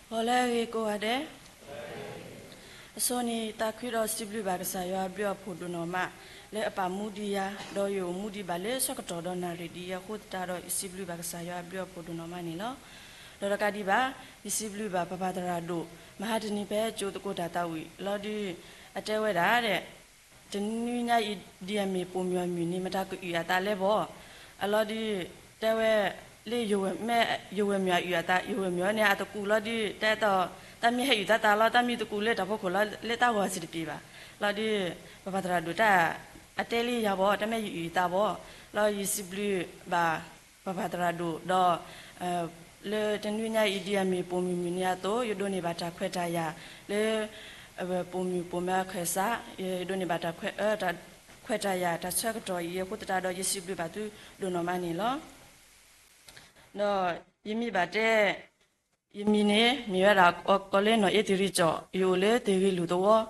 ဂီၤလၢအဂ့ၤကိးဂၤဒဲး, အဆိန့ၣ် သးခုဒီးစံးဘျုးဘၣ်ကစၢ်ယွၤအဘျုးအဖှိၣ်ဒိၣ်နီၢ်မး လၢအပာ်မူဒံးယၤ, ဒီးယအိၣ်မူဒံးဘၣ်လၢဆၢကတီၢ်ဒီးနၣ်ရံၣ်ဒ်အံၤအဃိသတးဒီး ယစံးဘျုးဘၣ်ကစၢ်ယွၤအဘျုးအဖှိၣ်ဒိၣ်နီၢ်မးန့ၣ်လီၤ. ဒီးတကးဒံးဘၣ် ယစံးဘျုးဘၣ်ပပၢ်သရၣ်ဒိၣ် မဟါတနံၤဖဲကၠိသကိးတၢ်သးဝံၣ်လီၤဒုး အတဲဝဲဒၣ်ဒဲး တနွံညါအံၤ ဒ်အမ့ၢ်ပိာ်မုၣ်အမုၢ်နံၤ မတၤကအုၣ်အသးလဲၢ်ဘီၣ်. အလီၤဒုး တဲဝဲ လၢယဝဲၢ်မ့ၢ် ယဝဲၢ်မုၣ်အုၣ်အသး ယဝဲၢ်မုၣ်အီၤန့ၣ် အတကူးလီၤဒုး တဲတီၢ် တၢ်မ့ၢ်ဟဲအုၣ်သးသးလီၤ တၢ်မ့ၢ်တကူးလၢတၢ်ဖီခိၣ်လီၤ လၢတၢ်ဂီၤစံးတပ့ၤဘၣ်. လီၤဒုး ပပၢ်သရၣ်ဒိၣ်တၢ် အတဲလံယၤဘီၣ် တၢ်မ့ၢ်ယအုၣ်အသးဘီၣ်. လီၤယစံးဘျုးဘၣ် ပပၢ်သရၣ်ဒိၣ်ဒီး လၢတနွံညါအံၤ ဒ်အမ့ၢ်ပိာ်မုၣ်မုၢ်နံၤအသိး ယဒိးန့ၢ်ဘၣ်တၢ်ခွဲးတၢ်ယာ်လၢ ပိာ်မုၣ်ပိာ်မၢၤအခၢၣ်စး ယဒိးန့ၢ်ဘၣ်တၢ်ခွဲး တၢ်ခွဲးတၢ်ယာ် တၢ်ဆၢကတီၢ်အံၤအဃိသတးဒီး ယစံးဘျုးဘၣ်သုဒိၣ်နီၢ်မးန့ၣ်လီၤ. ဒီးယမ့ၢ်ဘၣ်တဲ ယမံၤန့ၣ် မ့ၢ်ဝဲဒၣ်ကီးလၢနီၢ်အ့သံရံကၠီၣ် ယအိၣ်လၢသ့ၣ်ဂ့ၤလူၢ်သဝီ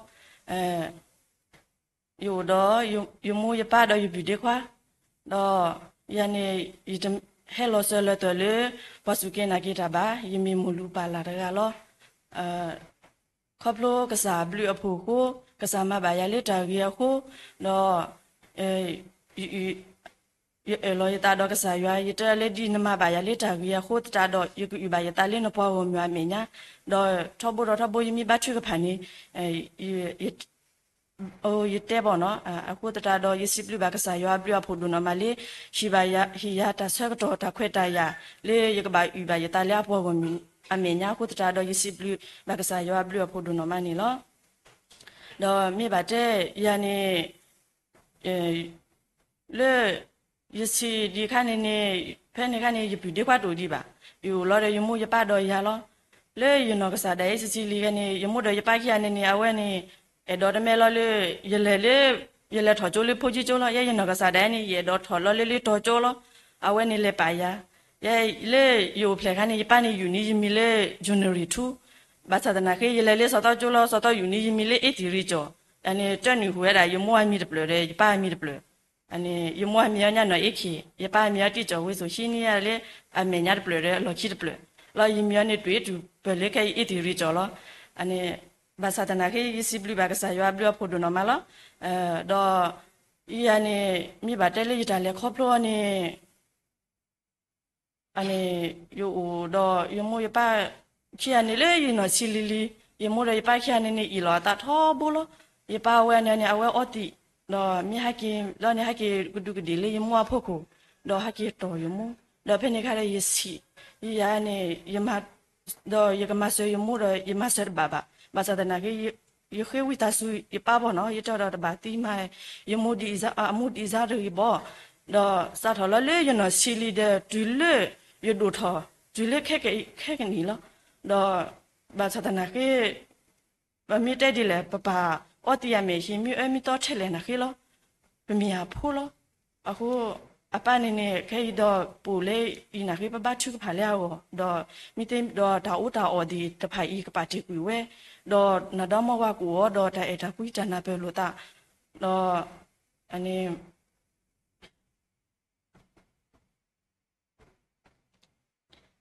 ယအိၣ်ဒီးယမိၢ်ယပၢ်ဒီးယပုၢ်ဒ့ခွါ, ဒီးယၤန့ၣ် ယတဟဲလီၤစၢၤလၢၤသွဲၣ်လၢ ပှၤစူၢ်က့ၤနာ်က့ၤတၢ်ဘၣ်, ယမ့ၢ်မိၢ်လူၤပၢ်လၢ်တဂၤလီၤ. ခီဖျိကစၢ်အဘျုးအဖှိၣ်အဃိ ကစၢ်မၤဘၣ်ယၤလၢတၢ်ဂ့ၤအဃိ, ဒီး ယအၢၣ်လီၤယသးဒီးကစၢ်ယွၤ ယတဲလၢဒ်နမၤဘၣ်ယၤလၢတၢ်ဂ့ၤအဃိသတးဒီး ယကအုၣ်ဘၣ်ယသးလၢနပှၤဂီၢ်မုၢ်အမဲာ်ညါ, ဒီးထီဘိဒီးထီဘိယမ့ၢ်ဘါထုကဖၣ်န့ၣ် ယတဲဘီၣ်နီၤ အဃိသတးဒီး ယစံးဘျုးဘၣ်ကစၢ်ယွၤအဘျုးအဖှိၣ်ဒိၣ်နီၢ်မးလၢ ဟံးဘၣ်ယၤ ဟံးယၤတၢ်ဆၢကတီၢ်တၢ်ခွဲးတၢ်ယာ် လၢယကဘၣ်အုၣ်ဘၣ်ယသးလၢအပှၤဂီၢ်မုၢ်အမဲာ်ညါအဃိသတးဒီး ယစံးဘျုးဘၣ်ကစၢ်ယွၤအဘျုးအဖှိၣ်ဒိၣ်နီၢ်မးန့ၣ်လီၤ. ဒီးမ့ၢ်ဘၣ်တဲ ယၤန့ၣ် လၢ ယဆံးဒံးခါန့ၣ်န့ၣ် ဖဲန့ၣ်ခါန့ၣ် ယပုၢ်ဒ့ခွါတအိၣ်ဒံးဘၣ်. ယအိၣ်လီၤဒီးယမိၢ်ယပၢ်ဒီးယၤလီၤ. လၢယနီၢ်ကစၢ်ဒၣ်အံၤ ဆံးဆံးလံၤဂၤန့ၣ် ယမိၢ်ဒီးယပၢ်ခံဂၤန့ၣ်န့ၣ် အဝဲန့ၣ် အဲၣ်ဒိးတမံၤလီၤလၢ ယလဲၤလၢ ယလဲၤထီၣ်ကၠိလၢဖိကၠံကၠိလီၤ. ယဲယနီၢ်ကစၢ်ဒၣ်အံၤန့ၣ် ယအဲၣ်ဒိးထီၣ်လီၤလၢလၢတီၤကၠိလီၤ. အဝဲန့ၣ်လဲၤပာ်ယၤ ယဲလၢယအိၣ်ဖျဲၣ်ခါန့ၣ် ယပၢ်န့ၣ်ယုၢ်န့ၢ်ယမံၤလၢ January two, ဘၣ်ဆၣ်သနာ်က့ ယလဲၤလၢစီၤသီကၠိလီၤ စီၤသီယုၢ်န့ၢ်ယမံၤလၢ April ကၠီၣ်, ယန့ၣ်တၢနုာ်ဟူးဝဲဒၣ် ယမိၢ်အမံၤတဖျၢၣ်ဒီး ယပၢ်အမံၤတဖျၢၣ်, ယမိၢ်အမံၤအီၤညါနီၢ်အ့ခံ, ယပၢ်အမံၤအီၤတံၢ်ကၠီၣ်ဝ့သိး ဟံးန့ၢ်ယၤလၢ အမဲာ်ညါတဖျၢၣ်ဒီး အလီၢ်ခံတဖျၢၣ်, လီၤယမံၤအီၤန့ၣ်တွံၢ်တုၤပၢၢ်လၢခဲအံၤ April ကၠီၣ်လီၤ. ဘၣ်ဆၣ်သနာ်က့ ယစံးဘျုးဘၣ်ကစၢ်ယွၤအဘျုးအဖှိၣ်ဒိၣ်နီၢ်မးလီၤ. ဒီး ယၤန့ၣ် မ့ၢ်ဘၣ်တဲလၢယတၢ်လဲၤခီဖျိအီၤန့ၣ် န့ၣ် ယအိၣ်ဒီးယမိၢ်ယပၢ်ခံဂၤန့ၣ်လၢယနီၢ်ဆံးလံၤလံၤ, ယမိၢ်ဒီးယပၢ်ခံဂၤန့ၣ်န့ၣ် အ့ၣ်လိာ်အသးထီဘိလီၤ. ယပၢ်ဝဲန့ၣ်န့ၣ် အဝဲအီသံး, ဒီးမ့ၢ်ဟဲက့ၤလီၤန့ၣ် ဟဲက့ၤကဒူးကဒ့ၣ်လၢယမိၢ်အဖီခိၣ်, ဒီးဟဲက့ၤတီၢ်ယမိၢ်, ဒီးဖဲန့ၣ်ခါဒီးယဆံး, ယၤန့ၣ် ဒီးယကမၤစၢၤယမိၢ်ဒီး ယမၤစၢၤတဘၣ်ဘၣ်. ဘၣ်ဆၣ်သနာ်က့ ယဃ့ဝံသးစူၤယပၢ်ဘီၣ်နီၤ, ယတဲဒီးတဘၣ်သံမး, ယမိၢ်ဒ်အံၤ အမိၢ်ဒ်အံၤတဂ့ၤဘီၣ်, ဒီးစးထီၣ်လီၤလၢယနီၢ်ဆံးလံၤဒီး တုၤလၢယဒိၣ်ထီၣ် တုၤလၢခဲကနံၣ်လီၤ. ဒီးဘၣ်ဆၣ်သနာ်က့ ပမ့ၢ်တဲဒ်လဲၣ် ပပၢ်အီသံးအမဲာ်ဟံး မ့ၢ်အၢမ့ၢ်သီထဲလဲၣ်နၤဃ့လီၤ. ပမ့ၢ်အဖိလီၤ. အဃိ အပၢ်န့ၣ်န့ၣ် ခဲအံၤဒီးပအိၣ်လၢအံၤနၤဃ့ ပဘါထုကဖၣ်လၢအဂီၢ်, ဒီးမ့ၢ်သ့ဒီးတၢ်အိၣ်တၢ်အီၣ်သ့ၣ်တဖၣ်အံၤ ကပာ်တ့ၢ်ကွံာ်ဝဲ, ဒီးနၤဒီမါဝၤကအိၣ်အီၤ ဒီးတၢ်အဲၣ်တၢ်ကွံတၢ်နၢ်ပၢၢ်လိာ်သး,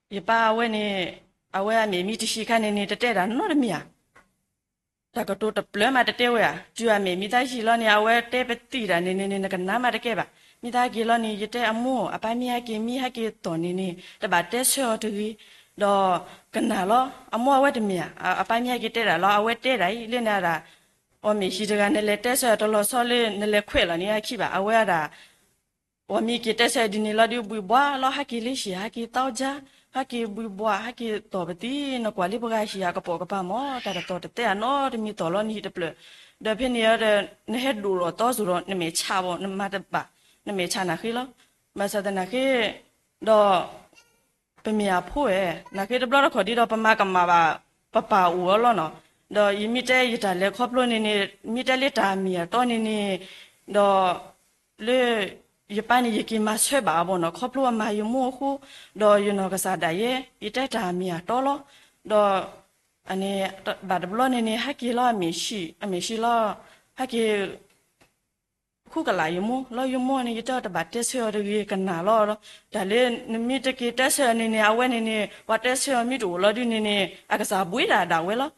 ဒီး ယပၢ်အဝဲန့ၣ် အဝဲအမဲာ်မ့ၢ်တဟံးခါန့ၣ်န့ၣ် တတဲဒၣ်နီတမံၤဧါ. တၢ်ကတိၤတဖျၢၣ်မးတတဲဝဲဧါ. တုၤအမဲာ်မ့ၢ်တဟံးလီၤန့ၣ် အဝဲတဲပသံးဒၣ်န့ၣ်န့ၣ် နကနၣ်မးတကဲဘၣ်. မ့ၢ်သးက့ၤလီၤန့ၣ် ယတဲအမိၢ် အပၢ်မ့ၢ်ဟဲက့ၤ မ့ၢ်ဟဲက့ၤတီၢ်န့ၣ်န့ၣ် တဘၣ်တဲဆၢအီၤတဂ့ၤ, ဒီးကနၣ်လီၤ. အမိၢ်အဝဲတမ့ၢ်ဧါ, အပၢ်မ့ၢ်ဟဲက့ၤတဲဒၣ်လီၤ. အဝဲတဲဒၣ်အံၤ လၢနဒၣ် အီၣ်မ့ၢ်ဟံးတဂၤ နလဲၤတဲဆၢအီၤတလီၤဆီလၢ နလဲၤခွဲးလီၤန့ၣ်အခံဘၣ်. အဝဲဒၣ် အီၣ်မ့ၢ်က့ၤတဲဆၢဒ်န့ၣ်လီၤဒုး ဘှံးဘှးလီၤ ဟဲက့ၤလၢဟံၣ် ဟဲက့ၤသီကၠါ, ဟဲက့ၤဘှံးဘှး ဟဲက့ၤတီၢ်ပသံး နကွၢ်လၢပှၤဟံၣ်အကပိာ်ကပၤမၢ် တၢ်တတီၤတတဲအနီတမံၤတီၢ်လီၤနဟံၣ်တဖျၢၣ်, ဒီးဖဲန့ၣ်ဒီး နဟဲဒိၣ်လီၤတီစိၤဒီး နမဲာ်ဆှးဘၣ် နမၤတဘၣ် နမဲာ်ဆှးနၤဃ့လီၤ. ဘၣ်ဆၣ်သနာ်က့ ဒီး ပမ့ၢ်အဖိဧါ, နၤဃ့တဘျီတခီၣ်ဒ်ဒီးပမၤကမၣ်ဘၣ် ပပၢ်အိၣ်အီၤလီၤနီၤ. ဒီးယမ့ၢ်တဲယတၢ်လဲၤခီဖျိန့ၣ်န့ၣ် မ့ၢ်တဲလၢတၢ်မ့ၢ်အတီန့ၣ်န့ၣ်, ဒီး လၢ ယပၢ်န့ၣ် ယက့ၤမၤဆၢဘၣ်အဘီၣ်နီၤ ခီဖျိအမၤယမိၢ်အဃိ, ဒီးယနီၢ်ကစၢ်ဒၣ်ယဲ ယတဲတၢ်မ့ၢ်အတီလီၤ. ဒီး အန့ၣ် ဘၣ်တဘျီန့ၣ်န့ၣ် ဟဲက့ၤလီၤအမဲာ်ဆှး အမဲာ်ဆှးလီၤ, ဟဲက့ၤ ဃုကလးယမိၢ်လီၤ. ယမိၢ်န့ၣ် ယတဲအီၤတဘၣ်တဲဆၢအီၤတဂ့ၤ ကနၣ်လီၤဒီး တၢ်လၢနမ့ၢ်တက့ၤတဲဆၢအီၤန့ၣ်န့ၣ် အဝဲန့ၣ်န့ၣ် ပှၤတဲဆၢအီၤမ့ၢ်တအိၣ်လီၤဒုန့ၣ်န့ၣ် အကစၢ်ဘှံးဒၣ်ဒၣ်ဝဲလီၤ.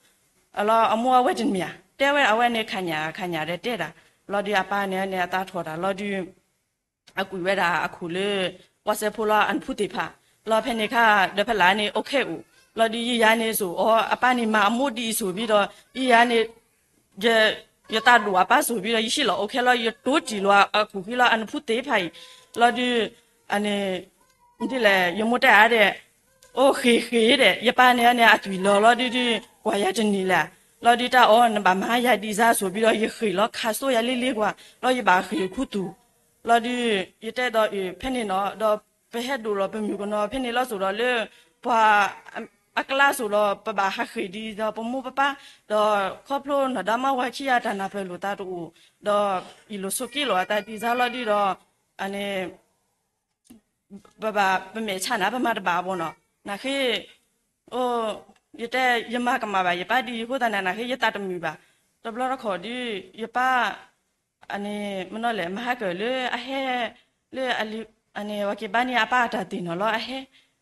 လီၤအမိၢ်အဝဲတန့ၢ်ဧါ တဲဝဲအဝဲန့ၣ် ခါညၣ်ခါညၣ်ဒီးတဲဒၣ် လီၤဒုးအပၢ်န့ၣ်န့ၣ် အသးထီၣ်တၢ်လီၤဒုး အကွံာ်ဝဲဒၣ်အခိၣ်လၢ ဝါစဲဖိလၢအနဖူသ့ၣ်တဖၣ် လီၤဖဲန့ၣ်ခါ ဒီးဖဲလၢ်န့ၣ် အိၣ်ခဲအိၣ် လီၤဒုးယယၤန့ၣ်စိာ်အီၤ အပၢ်န့ၣ်မၤအမိၢ်ဒ်အံၤစိာ်ဘံဒီး ယယၤန့ၣ် ယ ယသးဒိၣ်အပၢ်စိာ်ဘံဒီး ယဟံးလီၤအိၣ်ခဲလီၤ ယတိၤတံၢ်လီၤအခိၣ်ဃံလီၤ အနဖူသ့ၣ်တဖၣ်အံၤ လီၤဒုး အန့ၣ် ဒ်လဲၣ် ယမိၢ်တဲအါဒီး အိၣ်ဃ့ၢ်ဃ့ၢ်ဒီး ယပၢ်န့ၣ်န့ၣ် အသွံၣ်လီၤလီၤဒုးဒုး ကွၢ်ယၤတန့ၢ်လၢၤ လီၤဒုးတၢ်အီၤ နဘၣ်မၤယၤဒ်စါစိာ်ဘံဒီး ယဃ့ၢ်လီၤခးစိယၤလ့လ့ကွၢ် လီၤယဘၣ်ဃ့ၢ်ခူသူၣ် လီၤဒုး ယတဲဒီးအဖဲန့ၣ်နီၤ ဒီးပဟဲဒိၣ်လီၤပမုၢ်ကနီၤ ဖဲန့ၣ်လီၤစိၤဒီးလၢ ပှၤ အကျါစိၤဒီး ပဘၣ်ဟးဃ့ၢ်ဒ်သိးပမိၢ်ပပၢ် ဒီးခီဖျိနီၢ်ဒါမါဝၤခံဂၤတၢ်နၢ်ပၢၢ်လိာ်သးတအိၣ် ဒီးအံၣ်လိာ်ဆိးက့လိာ်အသးဒ်စါလီၤဒုးဒီး အန့ၣ် ပဘၣ်ပမဲာ်ဆါနၤ ပမၤတဘၣ်ဘၣ်နီၤ နၢ်ဃ့ အိၣ် ယတဲ ယမၤကမၣ်ဘၣ်ယပၢ်ဒ်အံၤအဃိသတးန့ၣ် နၢ်ဃ့ယသးတမုာ်ဘၣ် တဘျီတခီၣ်ဒုး ယပၢ် အန့ၣ် မနီၤလဲၣ် မၤဟးကၢၣ်လၢအဟဲ လၢ အန့ၣ် ပှၤက့ၤဘါန့ၢ်အပၢ်အတၢ်သ့ၣ်နီၣ်လီၤအဟဲ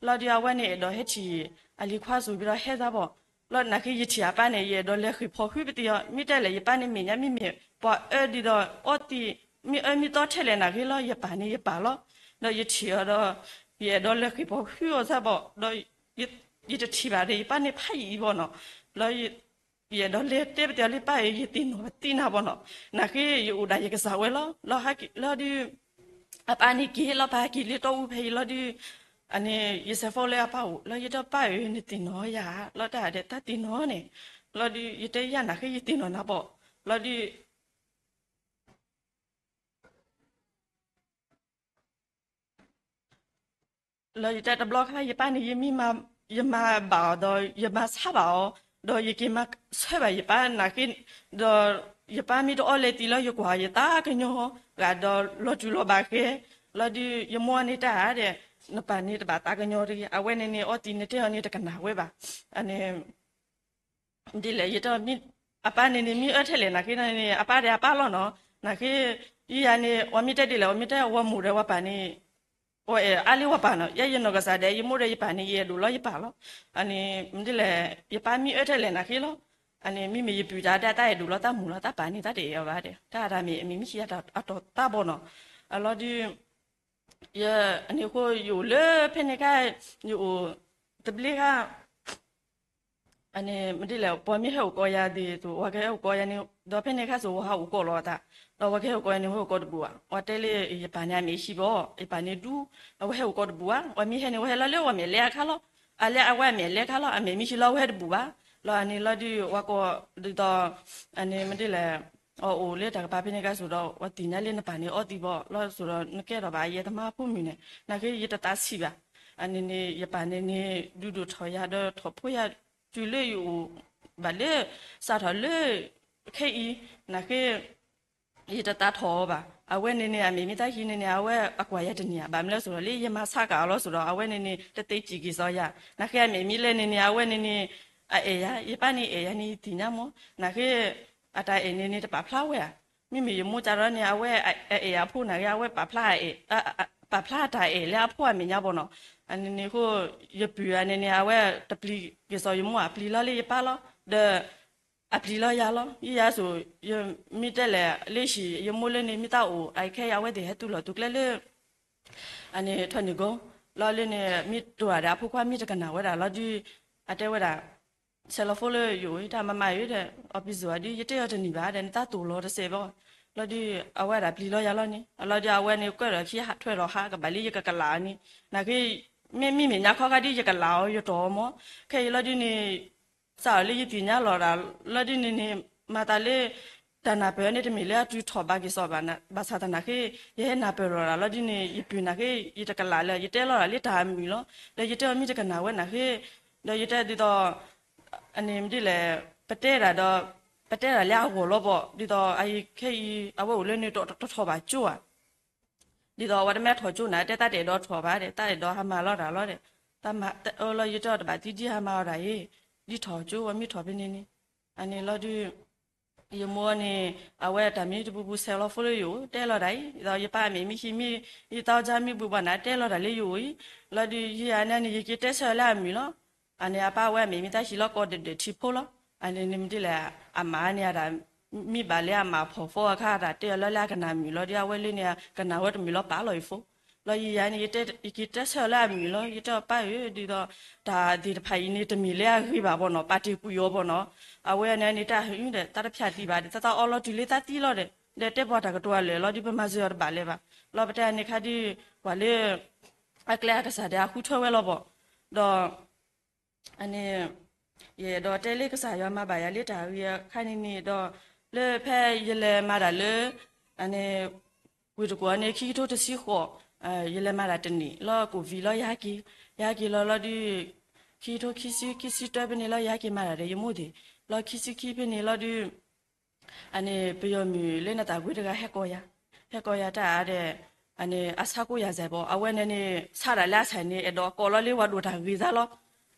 လီၤဒုးအဝဲန့ၣ်အဲၣ်ဒိးဟဲထံၣ် အလံၤခွါစိၤဘံဒီးဟဲသးဘၣ် လီၤနၢ်ဃ့ယထံၣ်အပၢ်န့ၣ် ယအဲၣ်ဒိးလဲၤဃ့ၢ်ဖီၣ်ဃုပသံၣ်အီၤ မ့ၢ်တဲလဲၣ် ယပၢ်န့ၣ်မဲာ်ညါမ့မ့ၢ် ပှၤအၢဒ်သိးအီသံး မ့ၢ်အၢမ့ၢ်သီထဲလဲၣ်နၢ်ဃ့လီၤ ယပၢ်န့ၣ်ယပၢ်လီၤ ဒီးယထံၣ်အီၤဒီး ယအဲၣ်ဒိးလဲၤဃ့ၢ်ဖီၣ်ဃုအီၤသးဘၣ် ဒီး ယတထံၣ်ဘၣ်ဒီး ယပၢ်န့ၣ်ဖးယံာ်အံၤဘၣ်နီၤ လီၤ ယအဲၣ်ဒိးလဲၤတဲပသံၣ်အီၤလၢပၢ်ဧၢ ယသ့ၣ်နီၣ်ပသံၣ်နၤဘၣ်နီၤ နၢ်ဃ့ယအိၣ်ဒၣ်ယကစၢ်ဝဲလီၤ လီၤဟးက့ၤလီၤဒုး အပၢ်န့ၣ်က့ၤလီၤ ပၢ်ဟဲက့ၤလၢတီအူဖဲအံၤလီၤဒုး အန့ၣ် ယစဲးဖိလၢအပၢ်အိၣ် လီၤယတဲပၢ်ဧၢ နသ့ၣ်နီၣ်ယၤ လီၤတၢ်ဒဲးတၢ်သ့ၣ်နီၣ်န့ၣ် လီၤဒုး ယတဲယၤနၢ်ဃ့ယသ့ၣ်နီၣ်နၤဘၣ် လီၤဒုး လီၤယတဲတဘျီခါ ယပၢ်န့ၣ် ယမ့ၢ်မၤ ယမၤဘၣ်အီၤဒီး ယမၤဆါဘၣ်အီၤ ဒီးယက့ၤမၤဆၢဘၣ်ယပၢ်နၢ်ဃ့ ဒီးယပၢ်မ့ၢ်တအီလဲၤသံးလီၤ ယကွၢ်ယသးကညီၤဂၤဒီးလီၤတူၢ်လီၤဘၣ်ဃဲ လီၤဒုး ယမိၢ်န့ၣ်တၢ်ဧါဒီး နပၢ်န့ၣ်တဘၣ်သးကညီၤတဂ့ၤ အဝဲန့ၣ်န့ၣ် အီသံးနတဲအီၤန့ၣ်တကနၣ်ဝဲဘၣ် အန့ၣ် ဒ်လဲၣ် ယတဲ အပၢ်န့ၣ်န့ၣ် မ့ၢ်အၢထဲလဲၣ်နၢ်ဃ့န့ၣ် အပၢ်ဒီးအပၢ်လီၤနီၤ နၢ်ဃ့ ယယၤန့ၣ် အီၤမ့ၢ်တဲဒ်လဲၣ် အီၤမ့ၢ်တဲဝဲမိၢ်ဒီးဝဲပၢ်န့ၣ် အီၤအဲၣ်အါလၢဝဲပၢ်နီၤ ယဲယနီၢ်ကစၢ်ဒဲး ယမိၢ်ဒီးယပၢ်န့ၣ် ယအဲၣ်ဒိၣ်လီၤယပၢ်လီၤ အန့ၣ် ဒ်လဲၣ် ယပၢ်မ့ၢ်အၢထဲလဲၣ်နၢ်ဃ့လီၤ အန့ၣ် မ့မ့ၢ်ယပုၢ်တၢ်ဒဲး တၢ်အဲၣ်ဒိၣ်လီၤတၢ်မုာ်လီၤ တၢ်ပၢ်န့ၣ် တၢ်တအဲၣ်အီၤဘၣ်ဒီး တၢ်တၢ်မ့ၢ်အမ့ၢ်မ့ၢ်ခံဂၤတၢ်အတီၤသးဘီနီၤ အလီၤဒုး ယ အန့ၣ်အဃိယအိၣ်လၢဖဲန့ၣ်ခါ ယအိၣ် တဘျ့ခါ အန့ၣ် မ့ၢ်ဒ်လဲၣ် ပှၤမ့ၢ်ဟဲအိၣ်ကိးယၤဒ်သိး ပှၤကဟဲအိၣ်ကိးယၤန့ၣ် ဒီးဖဲန့ၣ်ခါစိၤ ပှၤဟးအိၣ်ကိးလီၤအသး ဒီးပှၤကဟဲအိၣ်ကိးယၤန့ၣ် ဟဲအိၣ်ကိးတဘူၣ်ဘၣ် ပှၤတဲလၢယပၢ်န့ၣ် အမဲာ်ဟံးဘၣ် ယပၢ်န့ၣ်ဒူ အဝဲဟဲအိၣ်ကိးတဘူၣ်ဘၣ် ပှၤမ့ၢ်ဟဲန့ၣ် ဝဲဟဲလီၤလၢပှၤမဲာ်လဲအခါလီၤ အလၢအဝဲအမဲာ်လဲအခါလီၤ အမဲာ်မ့ၢ်ဟံးလီၤ ဝဲဟဲတဘူၣ်ဘၣ် လီၤအန့ၣ်လီၤဒုး ပှၤကိးဒ်သိး အန့ၣ်မ့ၢ်ဒ်လဲၣ် အအိၣ်လၢတၢ်ကပၤဖဲန့ၣ်ခါစိၤဒီး ပှၤသ့ၣ်ညါလၢနပၢ်န့ၣ်အီသံးဘၣ်လီၤစိၤဒီး နကဲထီၣ်ဘၣ်ယဲတမါဖိမုၣ်န့ၣ် နၢ်ဃ့ယတသးဆံးဘၣ် အန့ၣ်န့ၣ် ယပၢ်န့ၣ်န့ၣ် ဒုးဒိၣ်ထီၣ်ယၤဒီးထီၣ်ဖိယၤ တုၤလၢယအိၣ်ဘၣ်လၢ စးထီၣ်လၢ ခဲအံၤ နၢ်ဃ့ ယတသးထီၣ်အီၤဘၣ် အဝဲန့ၣ်န့ၣ် အမဲာ်မ့ၢ်တၢ်ဟံးန့ၣ်န့ၣ် အဝဲအကွၢ်ယၤတန့ၢ်ဧါ ဘၣ်မနုၤလဲၣ်စိၤဒီး လၢယမၤဆါကၤအီၤလီၤစိၤဒီး အဝဲန့ၣ်န့ၣ် တသ့စံၣ်က့ၤစီၤယၤ နၢ်ဃ့အမဲာ်မ့ၢ်လဲၣ်န့ၣ်န့ၣ် အဝဲန့ၣ်န့ၣ် အအဲၣ်ယၤ ယပၢ်န့ၣ် အဲၣ်ယၤန့ၣ် ယသ့ၣ်ညါမး နၢ်ဃ့ အတၢ်အဲၣ်န့ၣ်န့ၣ် တပာ်ဖျါဝဲဧါ မ့မ့ၢ်ယမိၢ်ကဒီးန့ၣ် အဝဲအအဲၣ်အဖိနၢ်ဃ့ အဝဲပာ်ဖျါ ပာ်ဖျါအတၢ်အဲၣ်လၢအဖိအမဲာ်ညါဘီနီၤ အန့ၣ်န့ၣ်အဃိ ယပုၢ်အန့ၣ်န့ၣ် အဝဲတပျံၤက့ၤစီၤယမိၢ် အပျံၤလီၤလၢယပၢ်လီၤ ဒီး အပျံၤလီၤယၤလီၤ ယယၤစိၤ ယမ့ၢ်တဲလဲၣ် လၢဟံၣ် ယမိၢ်လၢန့ၣ်မ့ၢ်တၢ်အိၣ် အခဲအံၤအဝဲသ့ၣ်ဟဲတူၢ်လီၤတူၢ်ကျဲလၢ အန့ၣ် ထီၣ်နံၣ်ကိ လီၤလၢန့ၣ် မ့ၢ်တိၢ်တၢ်ဒီးအဖိခွါမ့ၢ်တကနၣ်ဝဲဒၣ်လီၤဒုး အတဲဝဲဒၣ် ဆဲးလီၤဖိလၢယအိၣ်တၢ်မၤမၤအံၤဒီး အီပံစူၣ်အီၤဒုး ယတဲအီၤတန့ၢ်ဘၣ်ဒီး နတၢ်တိၢ်လီၤတစဲးဘၣ် လီၤဒုး အဝဲဒၣ်ပျံၤလီၤယၤလီၤန့ၣ် အလီၤဒုး အဝဲန့ၣ် ကွဲးဒီးခံထွဲဒီးဟးကဘၣ်လၢယကကလးန့ၣ် နၢ်ဃ့ မ့မ့ၢ်မဲာ်ညါခီခါဒုး ယကလးအီၤ ယတီၢ်အီၤမး ခဲအံၤလီၤဒုးန့ၣ် စးထီၣ်လၢယသ့ၣ်ညါလီၤဒၣ် လီၤဒုးန့ၣ်န့ၣ် မၤသးလၢ တၢ်နၢ်ပၢၢ်န့ၣ် တမ့ၢ်လၢအတုၤထီၣ်ဘၣ်က့ၤစီၤဘၣ် ဘၣ်ဆၣ်သနာ်က့ ယဟဲနၢ်ပၢၢ်လီၤဒၣ်လီၤဒုးန့ၣ် ယပုၢ်နၢ်ဃ့ ယတကလးလၢ ယတဲလီၤဒၣ်လၢတၢ်အမုာ်လီၤ ဒီးယတဲအီၤမ့ၢ်တကနၣ်ဝဲနၢ်ဃ့ ဒီးယတဲဒ်သိး အန့ၣ်မ့ၢ်ဒ်လဲၣ် ပတဲဒၣ်ဒီး ပတဲဒၣ်လၢအဂီၢ်လီၤဘီ ဒ်သိးအအံၤခဲအံၤ အဝဲအိၣ်လၢန့ၣ်တထီၣ်ဘၣ်ကၠိဧါ ဒ်သိးအဝဲတမ့ၢ်ထီၣ်ကၠိနၤ တဲတၢ်တအဲၣ်ဒိးထီၣ်ဘၣ်ဒီး တၢ်အဲၣ်ဒိးဟးမၤလီၤတၢ်လီၤဒီး တၢ်မၤ လီၤယတဲအီၤတဘၣ်သံဒ်ဟးမၤအီၤဒၣ်အံၤ ဒ်ထီၣ်ကၠိဝဲမ့ၢ်ထီၣ်ဖဲန့ၣ်န့ၣ် အန့ၣ်လီၤဒုး ယမိၢ်န့ၣ် အဝဲတၢ်မံတပူၤပူၤဆဲးလီၤဖိလၢယအိၣ် တဲလီၤတၢ်အံၤ ဒီးယပၢ်အမဲာ်မ့ၢ်ဟံးမ့ၢ် ယတၢ်အီၣ်ကၢမ့ၢ်ဘှံးဘၣ်နၤ တဲလီၤတၢ်လၢယအိၣ်အံၤ လီၤဒုးယၤန့ၣ်န့ၣ် ယက့ၤတဲဆၢလၢအမုာ်လီၤ. အန့ၣ်အပၢ်ဝဲအမဲာ်မ့ၢ်တၢ်ဟံးလီၤကီးဒၢးဒၢးထံဖိလီၤ. အန့ၣ်န့ၣ်မ့ၢ်ဒ်လဲၣ် အမါန့ၣ်အတၢ် မ့ၢ်ဘၣ်လၢအမၤဖီၣ်ဖီအခါ တၢ်တဲအီၤလၢလၢအကနၣ်မုာ်လီၤဒုး အဝဲလၢန့ၣ် ကနၣ်ဝဲတမုာ်လီၤ ပာ်လီၤယဖိ လီၤယၤန့ၣ် ယက့ၤတဲဆၢလၢအမုာ်လီၤ ယတဲအီၤပၢ်ဧၢ ဒ်သိး တၢ်သ့ၣ်တဖၣ်အံၤန့ၣ် တမ့ၢ်လၢအဂ့ၤဘၣ်ဘီနီၤ ပာ်တ့ၢ်ကွံာ်အီၤဘီနီၤ အဝဲန့ၣ်န့ၣ် တၢ်ဟဒၣ် တၢ်တဖၠၣ်တံၢ်ဘၣ်ဒီး သးသးအီလီၤတုၤလၢသးသံလီၤဒီး ဒီးတဲပှၤတၢ်ကတိၤအလၢာ်လီၤဒုး ပမၤစၢၤအီၤတဘၣ်လၢၤဘၣ် လီၤပတဲန့ၣ်ခါဒုး ပှၤလၢ အကျဲအကစၢ်ဒီးအဃုထၢဝဲလီၤဘီ ဒီး အန့ၣ် ယအဲၣ်ဒိးတဲလၢကစၢ်ယွၤမၤဘၣ်ယၤလၢတၢ်ဂ့ၤအခါန့ၣ်န့ၣ်ဒီး လၢဖဲယလဲၤမၤတၢ်လၢ အန့ၣ် ဝ့ၢ်တကူၣ်အန့ၣ် ခံကထိတဆံဃိး ယလဲၤမၤတၢ်တနံၣ် လီၤကိၣ်ဝံၤလီၤယဟဲက့ၤ ယဟဲက့ၤလီၤလီၤဒုး ခံကထိခံဆံ ခံဆံတၢဖဲန့ၣ်လီၤ ယဟဲက့ၤမၤတၢ်ဒီးယမိၢ်သ့ၣ် လီၤခံဆံခံဖဲန့ၣ်လီၤဒုး အန့ၣ် ပယီၤမုၣ်လၢနသးကွံတဂၤဟဲကိးယၤ, ဟဲကိးယၤတၢ်အါဒီး အန့ၣ် အဆါကိးယၤစဲးဘီ, အဝဲန့ၣ်န့ၣ် ဆါတၢ်လၢအဆဲးန့ၣ် အဲၣ်ဒိးကိးလီၤလၢပှၤဒိၣ်တၢ်ဂ့ၤသးလီၤ.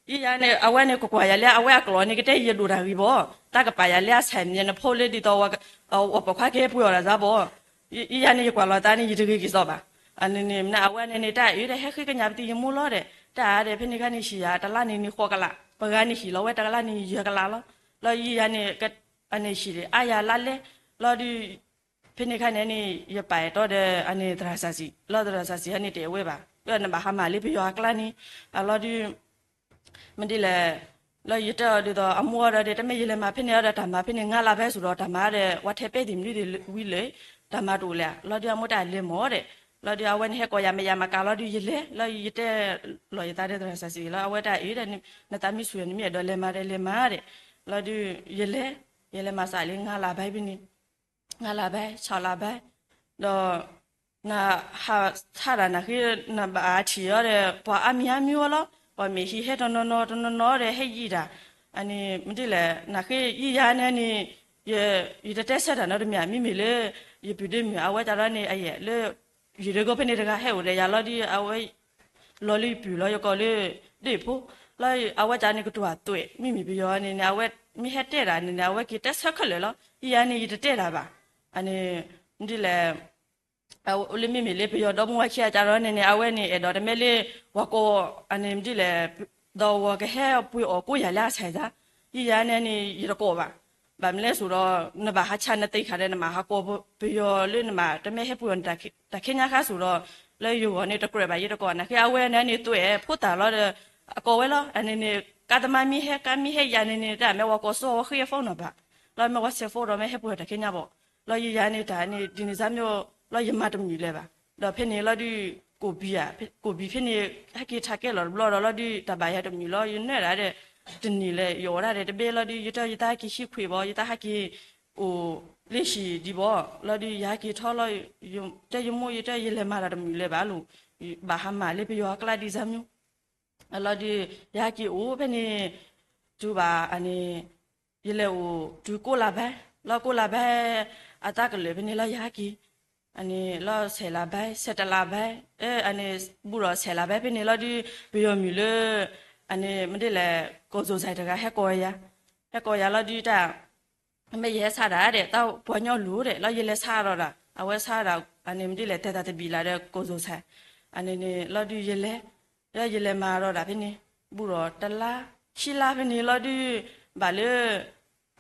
ယယၤန့ၣ် အဝဲန့ၣ် ကကွၢ်ယၤလၢအဝဲအကျိာ်န့ၣ် ကတဲယဒိၣ်တၢ်ဂ့ၤဘီ, တၢ်ကပာ်ယၤလၢအဆဲးန့ၣ် နဖိလၢဒ်သိး အပိာ်ခွါကဟဲပှ့ၤအီၣ်တၢ်သးဘီ. ယယၤန့ၣ် ယကွၢ်လီၤသးန့ၣ် ယတဂ့ၤက့ၤစီဘၣ်. အန့ၣ်န့ၣ် မ့ၢ်အဝဲန့ၣ်န့ၣ် တၢ်အံၤဒီး ဟဲဃ့ကညးပသံယမိၢ်လီၤဒီး တၢ်အါဒီး ဖဲန့ၣ်ခါန့ၣ် ဟံၣ်ယၤတလါန့ၣ်န့ၣ် ဃိးကလး, ပှၤဂၤန့ၣ်ဟံၣ်လီၤဝဲတကလးန့ၣ် ယဲၢ်ကလးလီၤ. လီၤယယၤန့ၣ် အန့ၣ်ဟံၣ်အါယၤလါလဲ, လီၤဒုး ဖဲန့ၣ်ခါန့ၣ်န့ၣ် ယပာ်အဲၣ်တီဒီး အန့ၣ်သရၣ်စၢ်စံၣ်, လီၤသရၣ်စၢ်စံၣ်ဟဲန့ၣ်တဲဝဲဘၣ်, နဘၣ်ဟးမၤလၢပယီၤအကျါန့ၣ်, အလီၤဒုး မ့ၢ်ဒ်လဲၣ်, လီၤယတဲအီၤဒ်သိး အမိၢ်အီၤဒီး တမ့ၢ်ယလဲၤမၤဖဲန့ၣ်အီၤဒီး တၢ်မၤဖဲန့ၣ် ငါးလါဘဲစိၤဒီး တၢ်မၤဒီး ဝဲထဲပဲသ့ၣ်မနုၤသ့ၣ်ဝံၤလၢာ်, တၢ်မၤတအိၣ်လဲၣ်, လီၤဒုးအမိၢ်တၢ်လဲၤမၤဒီး, လီၤဒုးအဝဲန့ၣ်ဟဲကိးယၤ မ့ၢ်ယၤမၤကၤလီၤဒုးယလဲၤ, လီၤယတဲလီၤယသးဒီးသရၣ်စၢ်စံၣ်လီၤ, အဝဲတၢ်အံၤဒီး နသးမ့ၢ်ဆူၣ် နမ့ၢ်အဲၣ်ဒိးလဲၤမၤဒီးလဲၤမၤဒီး, လီၤဒုး ယလဲၤ, ယလဲၤမၤစးလၢ ငါးလါဘဲဖဲန့ၣ် ငါးလါဘဲ ဆီလါဘဲ, ဒီး နဟးဆါတၢ်နဃ့ နဘၣ်ထံၣ်အီၤဒီး ပှၤအါမံၤအါမံၤဝဲလီၤ, ပှၤမ့ၢ်ဟံးဟဲတနီၤနီၤတနီၤနီၤဒီး ဟဲယံာ်တၢ်, အန့ၣ် မ့ၢ်ဒ်လဲၣ် နဃ့ယံာ်ယၤန့ၣ်န့ၣ်, ယတတဲဆၢတၢ်နီတမံၤ မ့မ့ၢ်လၢ ယပုၢ်ဒ့မုၣ်အဝဲတၢ်ဒီးန့ၣ် အယဲၢ်လၢ ယံာ်တဂီၢ်ဖဲန့ၣ်တဂၤဟဲအိၣ်ဒီးယၤလီၤဒုး အဝဲ လီၤလၢယပုၢ်လီၤ ယကိးလၢ ဒ့ၣ်ဖိ, လီၤအဝဲတၢ်န့ၣ်ကတိၤအသွဲၣ် မ့မ့ၢ်ပယီၤန့ၣ်န့ၣ် အဝဲမ့ၢ်ဟဲတဲတၢ်န့ၣ်န့ၣ် အဝဲက့ၤတဲဆၢခဲလၢာ်လီၤ, ယယၤန့ၣ် ယတတဲတၢ်ဘၣ်, အန့ၣ် မ့ၢ်ဒ်လဲၣ် လၢမ့မ့ၢ်လၢပယီၤဒီမါဝၤခံအတၢ်ဒီးန့ၣ်န့ၣ် အဝဲန့ၣ် အဲၣ်ဒိးတမ့ၢ်လၢ ပှၤကိး အန့ၣ်မ့ၢ်ဒ်လဲၣ် ဒီးပှၤကဟဲပှ့ၤအီၣ်ကိးယၤလၢအဆဲးသး, ယယၤန့ၣ်န့ၣ် ယတကိးဘၣ်, ဘၣ်မနုၤလဲၣ်စိဒီး နဘၣ်ဟးဆါနသ့ၣ်ခါဒီး နမ့ၢ်ဟးကိးပယီၤလၢနမ့ၢ်တမ့ၢ်ဟဲပှ့ၤအီၣ်န့ၣ် တၢ်ခဲညါဃါစိဒီး လၢယဂီၢ်န့ၣ်တကြၢးဘၣ် ယတကိး နဃ့အဝဲန့ၣ်န့ၣ် သွဲၣ်ဖိတၢ်လီၤဒီး အကိးဝဲလီၤ, အန့ၣ်န့ၣ် ကါသမါမ့ၢ်ဟဲ ကါမ့ၢ်ဟဲယၤန့ၣ်န့ၣ် တၢ်မ့ၢ်ဝဲကိးစိဝဲဃ့အ phone number ဘၣ်, လီၤမ့ၢ်ဝဲဆဲးဖိဒီးမ့ၢ်ဟဲပှ့ၤအီၣ်တၢ်ခဲညါဘၣ်, လီၤယယၤန့ၣ်တၢ်န့ၣ် ဒ်န့ၣ်စၢ်မ့ၢ် လီၤယမၤတမုာ်လၢၤဘၣ်, ဒီးဖဲန့ၣ်လီၤဒုး ကိၣ်ဘံၣ်ဧါ ကိၣ်ဘံၣ်ဖဲန့ၣ် ဟဲက့ၤထးကဲလီၤတဘျီဒီးလီၤဒုး တၢ်ဘၣ်ယၤတမုာ်လီၤ ယနၢၤဒၣ်ဒီး တနံၤလဲၣ် ယအိၣ်ဒၣ်ဒီးတဘ့ၣ်လီၤဒုး ယတဲယတၢ်ဟဲက့ၤဟံးခွံၣ်ဘၣ် ယတၢ်ဟဲက့ၤ အိၣ်လၢဟံၣ်ဒံးဘၣ်, လီၤဒုးယဟဲက့ၤထီၣ်လီၤ, တဲယမိၢ် ယတဲယလဲၤမၤတၢ်တမုာ်လၢၤဘၣ်လိၤ, ဘၣ်ဟးမၤလၢပယီၤအကျါဒ်စၢ်မ့ၢ် အလီၤဒုး ယဟဲက့ၤအိၣ်ဖဲန့ၣ် တုၤဘၣ်အန့ၣ် ယလဲၤအိၣ်တုၤကိးလါဘဲ, လီၤကိးလါဘဲ အသးကလၢာ်ဖဲန့ၣ်လီၤယဟဲက့ၤ, အန့ၣ်လီၤဆဲးလါဘဲ ဆဲးတလါဘဲ, အန့ၣ် ဘူးဒီးဆဲးလါဘဲဖဲန့ၣ်လီၤဒုး ပယီၤမုၣ်လၢ အန့ၣ်မ့ၢ်ဒ်လဲၣ် ကိၣ်စိၤစဲးတဂၤဟဲကိးယၤ, ဟဲကိးယၤလီၤဒုးတၢ် မ့ၢ်ယဟဲဆါဒၣ်ဒီး တၢ်ပှၤညီလူၤဒီး လီၤယလဲၤဆါဒီးဒၣ် အဝဲဆါဒီး အန့ၣ်မ့ၢ်ဒ်လဲၣ် တဲတၢ်တဘံၣ်လၢ်ဒီးကိၣ်စိၤဆဲး, အန့ၣ်န့ၣ် လီၤဒုးယလဲၤ, လီၤယလဲၤမၤဒီးဒၣ်ဖဲန့ၣ် ဘူးဒီးတလါ ခံလါဖဲန့ၣ်လီၤဒုး ဘၣ်လၢ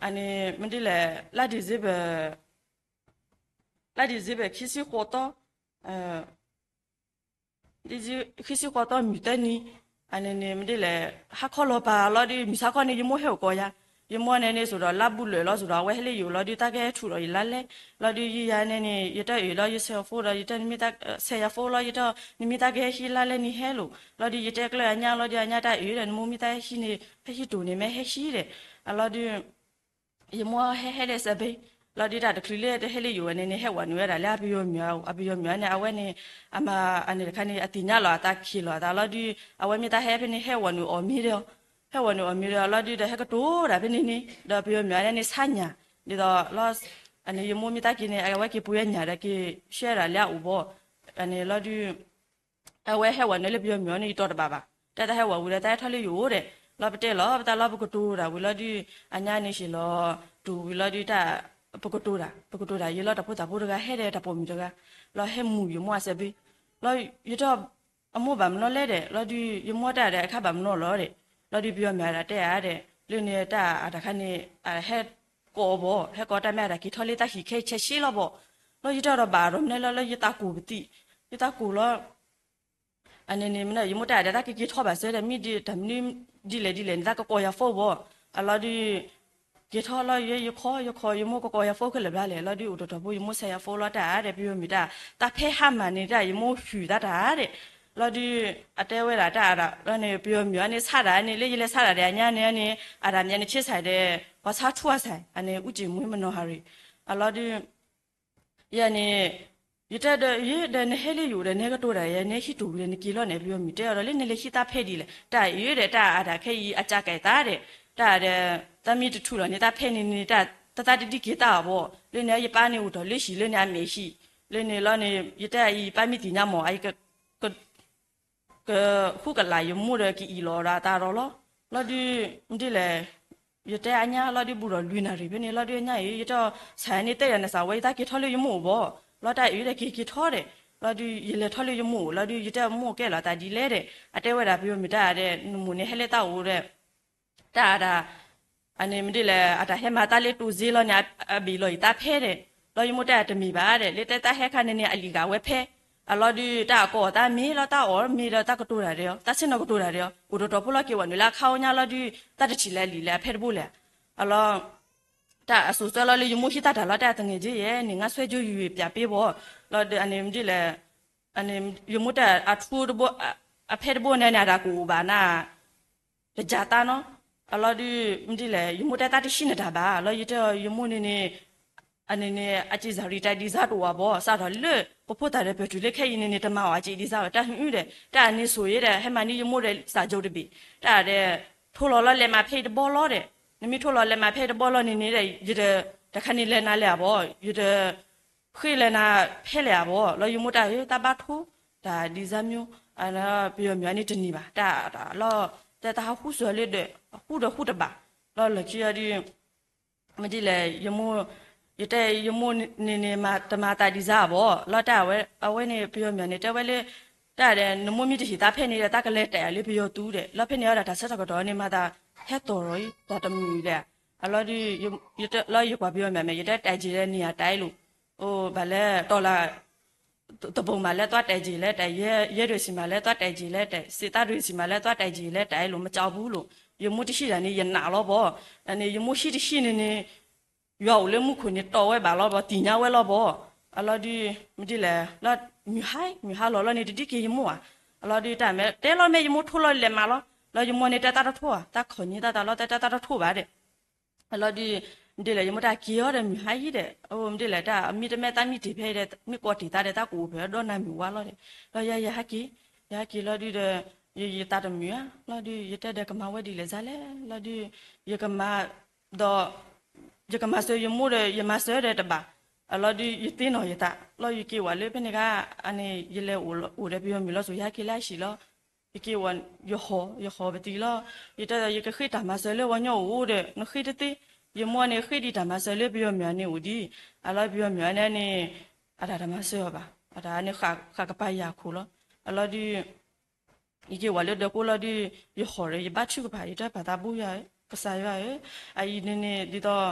အန့ၣ်မ့ၢ်ဒ်လဲၣ် လါ December လါ December ခံဆံဃိးသီ ခံဆံဃိးသီမုၢ်သၢနံၤ, အန့ၣ်န့ၣ် မ့ၢ်ဒ်လဲၣ် ဟါခီလီၤပာ်လီၤဒုး မုၢ်ဆါခီန့ၣ် ယမိၢ်ဟဲအိၣ်ကိးယၤ, ယမိၢ်န့ၣ်န့ၣ်စိၤဒီး လါဘူးလၢာ်လီၤစိၤဒီး အဝဲဟဲလၢယအိၣ်လီၤဒုး တၢ်ကဟဲထူးဒီးယလါလဲ, လီၤဒုးယယၤန့ၣ်န့ၣ် ယတၢ်အုၣ်လီၤ ယဆဲးအီၤဖိဒီး ယတၢ် ဆဲးယၤဖိလီၤ ယတၢ် နမ့ၢ်တၢ်ကဟဲဟံးလါလဲန့ၣ်ဟဲလိာ်, လီၤဒုးယတဲကျၢၤအညါလီၤဒုး အညါတၢ်အုၣ်ဒီး နမိၢ်မ့ၢ်တၢ်ဟဲဟံးန့ၣ် ဟဲဟံးတိၢ်န့ၣ် မ့ၢ်ဟဲဟံးဒီး အလီၤဒုး ယမိၢ်ဟဲဟဲဒီးစဲးဘ့ၣ်, လီၤဒုးတၢ်တချုးလၢတဟဲလၢယအိၣ်ဝဲန့ၣ်န့ၣ် ဟဲဝဲနုာ်ဝဲဒၣ်လၢအပယီၤမုၣ်အအိၣ်, အပယီၤမုၣ်အန့ၣ် အဝဲန့ၣ် အမၤအန့ၣ်တခါန့ၣ် အသ့ၣ်ညါလီၤအသး ခံးလီၤအသးလီၤဒုး အဝဲမ့ၢ်တၢ်ဟဲဖဲန့ၣ် ဟဲဝဲနုာ်အီၣ်မ့ၤဒီး ဟဲဝဲနုာ်အီၣ်မ့ၤဒီးလီၤဒုးဒီး ဟဲကတိၤတၢ်ဖဲန့ၣ်န့ၣ် ဒီးပယီၤမုၣ်အန့ၣ်န့ၣ် ဆါညၣ် ဒ်သိးလီၤ အန့ၣ်ယမိၢ်မ့ၢ်တၢ်က့ၤန့ၣ် အဝဲက့ၤပှ့ၤအညၣ်ဒီးက့ၤဆှၢဒၣ်လၢအအိၣ်ဘီ အန့ၣ်လီၤဒုး အဝဲဟဲဝဲနုာ်လၢပယီၤမုၣ်အန့ၣ် ယတီၢ်တဘၣ်ဘၣ်, တၢ်တၢ်ဟဲဝဲဝံၤဒီး တၢ်ဟဲထီၣ်လၢယအိၣ်ဒီး လီၤပတဲလီၤ ပတၢ်လီၤပကတိၤတၢ်ဝံၤလီၤဒုး အညါန့ၣ်ဆံးလီၤ တိၢ်ဝံၤလီၤဒုးတၢ် ပကတိၤတၢ် ပကတိၤတၢ် ယလီၤတၢ်ဖိသၣ်ဖိတဂၤ ဟဲဒီးတၢ်ပိာ်မုၣ်တဂၤ လီၤဟဲမူယမိၢ်အစဲးဘ့ၣ်, လီၤယတဲ အမိၢ်ဘၣ်မနုၤလဲၣ်ဒီး လီၤဒုး ယမိၢ်တဲဒီး အခါဘၣ်မနုၤလီၤဒီး, လီၤဒုးပယီၤမုၣ်အတၢ်တဲဧါဒီး လၢန့ၣ်တၢ်အတၢ်ခါန့ၣ် ဟဲကိးဘၣ် ဟဲကိးတၢ်မ့ၢ်အတၢ်က့ၤထီၣ်လၢတၢ်ဟံၣ်ခဲအံၤဆဲးဆဲးလီၤဘၣ်, လီၤယတဲဒီးဘၣ်ဒီးမနုၤလဲၣ် လီၤယသးကိၢ်ပသံး, ယသးကိၢ်လီၤ အန့ၣ်န့ၣ် ယမိၢ်တဲဒီး တၢ်ကက့ၤထီၣ်ဘၣ်စၢၤဒီး မ့ၢ်ဒ်တၢ်မနုၤဒ်လဲၣ်ဒ်လဲၣ်န့ၣ် တၢ်ကကိးယၤ phone ဘၣ်, အလီၤဒုး က့ၤထီၣ်လီၤ ယဲယခီ ယခီ ယမိၢ်ကကိးယၤ phone ခဲလၢာ်ဘျါလဲၣ်, လီၤဒုးအိၣ်တတီၤဖိ ယမိၢ်ဆဲးယၤ phone လီၤတၢ်ဒီး ပယီၤမုၣ်တၢ် တၢ်ဖဲဟါမၢ်န့ၣ်တၢ် ယမိၢ်ဟုၣ်သးတၢ်ဒီး, လီၤဒုး အတဲဝဲဒၣ်တၢ်ဒီး လီၤန့ၣ် ပယီၤမုၣ်အန့ၣ်ဆါတၢ်န့ၣ် လၢယလဲၤဆါတၢ်ဒီးအညါန့ၣ်န့ၣ် အတၢ်မံၤန့ၣ်ဆ့ဆဲးဒီး ပှၤဆါထူအစဲး အန့ၣ် ဦးတင်မွေးမနီၤဟရီ အလီၤဒုး ယန့ၣ် ယတဲဒီး ယဲဒီးနဟဲလၢယအိၣ်ဒီး နဟဲကတိၤတၢ်ယဲ နဟဲဟံးတိၢ်ဝံၤဒီး နက့ၤလီၤန့ၣ် ပယီၤမုၣ်တဲအီၤဒီး လၢနလဲၤဟံးတၢ်ဖဲဒ်လဲၣ်, တၢ်အံၤဒီး တၢ်အတၢ်ခဲအံၤ အကးကဲၤသးဒီး တၢ်ဒီး တၢ်မ့ၢ်တထူၣ်လီၤန့ၣ် တၢ်ဖဲန့ၣ်န့ၣ် တၢ် တၢ်သးတဒံက့ၤသးအီၤဘၣ်, လၢန့ၣ် ယပၢ်န့ၣ်အိၣ်တ့ၢ်လၢဟံၣ် လၢန့ၣ်အမဲာ်ဟံၣ်, လၢန့ၣ်လီၤန့ၣ် ယတဲအံၤ ယပၢ်မ့ၢ်သ့ၣ်ညါမၢ် အက ကဃုကလးယမိၢ်ဒီး ကအံၣ်လီၤဒီးအသးဒီးလီၤ. လီၤဒုး မ့ၢ်ဒ်လဲၣ် ယတဲအညါ လီၤဒုး ဘူးဒီးလွံၢ်နၣ်ရံၣ်ဖဲန့ၣ် လီၤဒုး အညါအံၤ ယတဲစးန့ၣ် တဲယၤနစးဝဲ ယသးက့ၤထီၣ်လၢယမိၢ်အိၣ်ဘၣ်, လီၤတၢ်အံၤဒီး က့ၤက့ၤထီၣ်ဒီး လီၤဒုး ယလဲၤထီၣ်လၢယမိၢ်အိၣ် လီၤဒုး ယတဲမိၢ်ကဲလီၤသးဒ်လဲၣ်ဒီး အတဲဝဲဒၣ် ပယီၤမုၣ်တၢ်ဒီး နမိၢ်န့ၣ်ဟဲလၢတၢ်အိၣ်ဒီး တၢ်အတၢ် အန့ၣ်မ့ၢ်ဒ်လဲၣ် အတၢ်ဟဲမၤတၢ်လၢတိၤစ့လီၤန့ၣ် အဘ့ၣ်လီၤယသးဖဲဒီး လီၤယမိၢ်တဲတမ့ၢ်ဘၣ်ဒီး လၢတဲတၢ်ဟဲခါန့ၣ်န့ၣ် အလံာ်ဂာ်ဝဲဖဲ အလီၤဒုး တၢ်အကိးအီၤတၢ်မ့ၢ်လီၤ တၢ်အီၣ်မ့ၢ်ဒီး တၢ်ကတိၤတၢ်ဒီးအီၤ တၢ်ဆ့ၣ်နီၤကတိၤတၢ်ဒီးအီၤ အိၣ်တတီၤဖိလီၤက့ၤဝဲနုာ်လၢအခါအိၣ်ညါလီၤဒုး တၢ်တထံၣ်လၢအလံာ်လဲၣ် အဖဲတဘိလဲၣ် အလီၤ တၢ်အစိၤစၢလီၤလၢယမိၢ်ဟံးတၢ်တၢ်လီၤ တၢ်သငဲးက့ယဲန့ၣ် ငါဆွဲကြိုးရွေးပြပေးဘၣ် လီၤဒုး အန့ၣ်မ့ၢ်ဒ်လဲၣ် ယမိၢ်တဲအထူတဘိ အဖဲတဘိန့ၣ်န့ၣ် အတၢ်ကအိၣ်ဘၣ်နၤ တကးတၢ်နီၤ အလီၤဒုး မ့ၢ်ဒ်လဲၣ် ယမိၢ်တဲတၢ်တဟံးနတၢ်ဘၣ် လီၤယတဲအီၤ ယမိၢ်န့ၣ်န့ၣ် အန့ၣ်န့ၣ် အစံးစၢ်ရံၣ်တၢ်ဒ်စါတအိၣ်ဘၣ် စးထီၣ်လၢ ပဖိသၣ်ဒီးပတုၤလၢခဲအံၤန့ၣ်န့ၣ် တမၤအီၤအစံးဒ်စါဘၣ် တၢ်ဟ့ၣ်အုဒီး တၢ်အန့ၣ်ဆိၣ်အံၤဒီး ဟဲမၤန့ၢ်ယမိၢ်ဒီး စၢ်ကၠိတဘ့ၣ် တၢ်ဒီး ထိလီၤလီၤလဲၤမၤဖဲအံၤတဘီလီၤဒီး နမ့ၢ်ထိလီၤလဲၤမၤဖဲအံၤတဘီလီၤန့ၣ်န့ၣ်ဒီး ယတ တၢ်ခါန့ၣ်လဲၤနၤလဲၣ်အဘီ ယတ ဃ့လဲၤနၤဖဲလဲၣ်အဘီ လီၤယမိၢ်တၢ်ဧၢ တၢ်ဘၣ်ထိ တၢ်ဒ်စါမ့ၢ် ပယီၤမုၣ်အန့ၣ်တန့ၢ်ဘၣ် တၢ်လီၤ တၢ်တၢ်ဟးဃုစၢၤလၢဒီး ဃုဒီးဃုတဘၣ် လီၤလၢခံအီၤဒုး မ့ၢ်ဒ်လဲၣ် ယမိၢ် ယတဲယမိၢ်န့ၣ်န့ၣ် တမၤသးဒ်စါအဘီ လီၤတၢ်အဝဲန့ၣ် ပယီၤမုၣ်န့ၣ် တဲဝဲလၢ တၢ်ဒီး နမိၢ်မ့ၢ်တဟ့ၣ်သးဖဲန့ၣ်ဒီး သးကလဲၤတဲာ်အီၤလၢပယီၤသူဒီး လီၤဖဲန့ၣ်အီၤဒီး တၢ်ဆၢကတီၢ်န့ၣ် မၤသးဟဲသီၣ်ရီၤအံၤ တၢ်တမုာ်အံၤလဲၣ် အလီၤဒုး လီၤယကွၢ်ပယီၤမုၣ်မ့ၢ် ယတဲတဲက့ၤလၢန့ၣ်အတၢ်အံၤလိၤ အိၣ်ဘၣ်လၢတီၤလၢ တဘိမးလၢ သွားတဲာ်က့ၤလၢတဲာ် ယဲဒွဲၣ်စံးမးလၢ သွားတဲာ်က့ၤလၢတဲာ် စံးသးဒွဲၣ်စံးမးလၢ သွားတဲာ်က့ၤလၢတဲာ်လိၤ မကၠီပူၤလိၤ ယမိၢ်တဟံးတၢ်န့ၣ် ယနာ်လီၤဘီ န့ၣ် ယမိၢ်ဟံးတဟံးန့ၣ်န့ၣ် ယွၤအိၣ်လၢမူခိၣ်န့ၣ် တီၢ်ဝဲဘၣ်လီၤဘီ သ့ၣ်ညါဝဲလီၤဘီ အလီၤဒုး မ့ၢ်ဒ်လဲၣ် လီၤမုၢ်ဟါ မုၢ်ဟါလီၤလီၤန့ၣ် တဒ်က့ၤယမိၢ်ဧါ အလီၤဒုး တၢ်မ့ၢ်တဲလီၤမ့ၢ် ယမိၢ်ထိလီၤလဲၤမးလီၤ လီၤယမိၢ်န့ၣ် တဲတၢ်တထိဧါ တၢ်ခီၣ်ညံသးတၢ်လီၤ တဲတၢ်တထိဘၣ်ဒီး အလီၤဒုး မ့ၢ်ဒ်လဲၣ် ယမိၢ်တၢ်က့ၤအီၤဒီး မုၢ်ဟါဟံးဒီး အိၣ်မ့ၢ်ဒ်လဲၣ် တၢ်မ့ၢ်တမ့ၢ်သးမ့ၢ်တ့ၢ်ဖဲအံၤဒီး မ့ၢ်ကိးတ့ၢ်သးဒီး တၢ်ကအိၣ်ဖဲအဒီနၤမုၢ်ဝါလီၤဒီး လီၤယၤယဟးက့ၤ ယဟးက့ၤလီၤဒုးဒီး ယယသးတမုာ်ဧါ လီၤဒုး ယတဲဒီးကမၤဝဲဒ်လဲၣ်စါလဲၣ် လီၤဒုး ယကမၤ ဒီး ယကမၤစၢၤယမိၢ်ဒီး ယမၤစၢၤဒီးတဘၣ် အလီၤဒုး ယသ့ၣ်နီၣ်ယသး လီၤယက့ၤဝဲလၢဖဲန့ၣ်ခါ အန့ၣ် ယလဲၤအိၣ်ဒီးပယီၤမုၣ်လီၤစိၤ ယဟဲက့ၤလၢအဟံၣ်လီၤ ယက့ၤဝဲ ယဟီၣ် ယဟီၣ်ပသံးလီၤ ယတဲဒီး ယကဃ့တၢ်မၤစၢၤလၢပှၤကညီအိၣ်ဒီး နဃ့တသ့ ယမိၢ်န့ၣ် ဃ့ဒံးတၢ်မၤစၢၤလၢပယီၤမုၣ်အန့ၣ်အိၣ်ဒံး အလီၤပယီၤမုၣ်အန့ၣ်န့ၣ် အတၢ်တမၤစၢၤအီၤဘၣ် အတၢ်န့ၣ် ဃၣ်ကပၤယၤခိၣ်လီၤ အလီၤဒုး ယက့ၤဝဲလၢဒၢးကိးလီၤဒုး ယဟီၣ်ဒီး ယဘါထုကဖၣ် ယတဲပၢ်သးဘိယၤ ကစၢ်ယွၤဧၢ အအံၤန့ၣ်န့ၣ် ဒ်သိး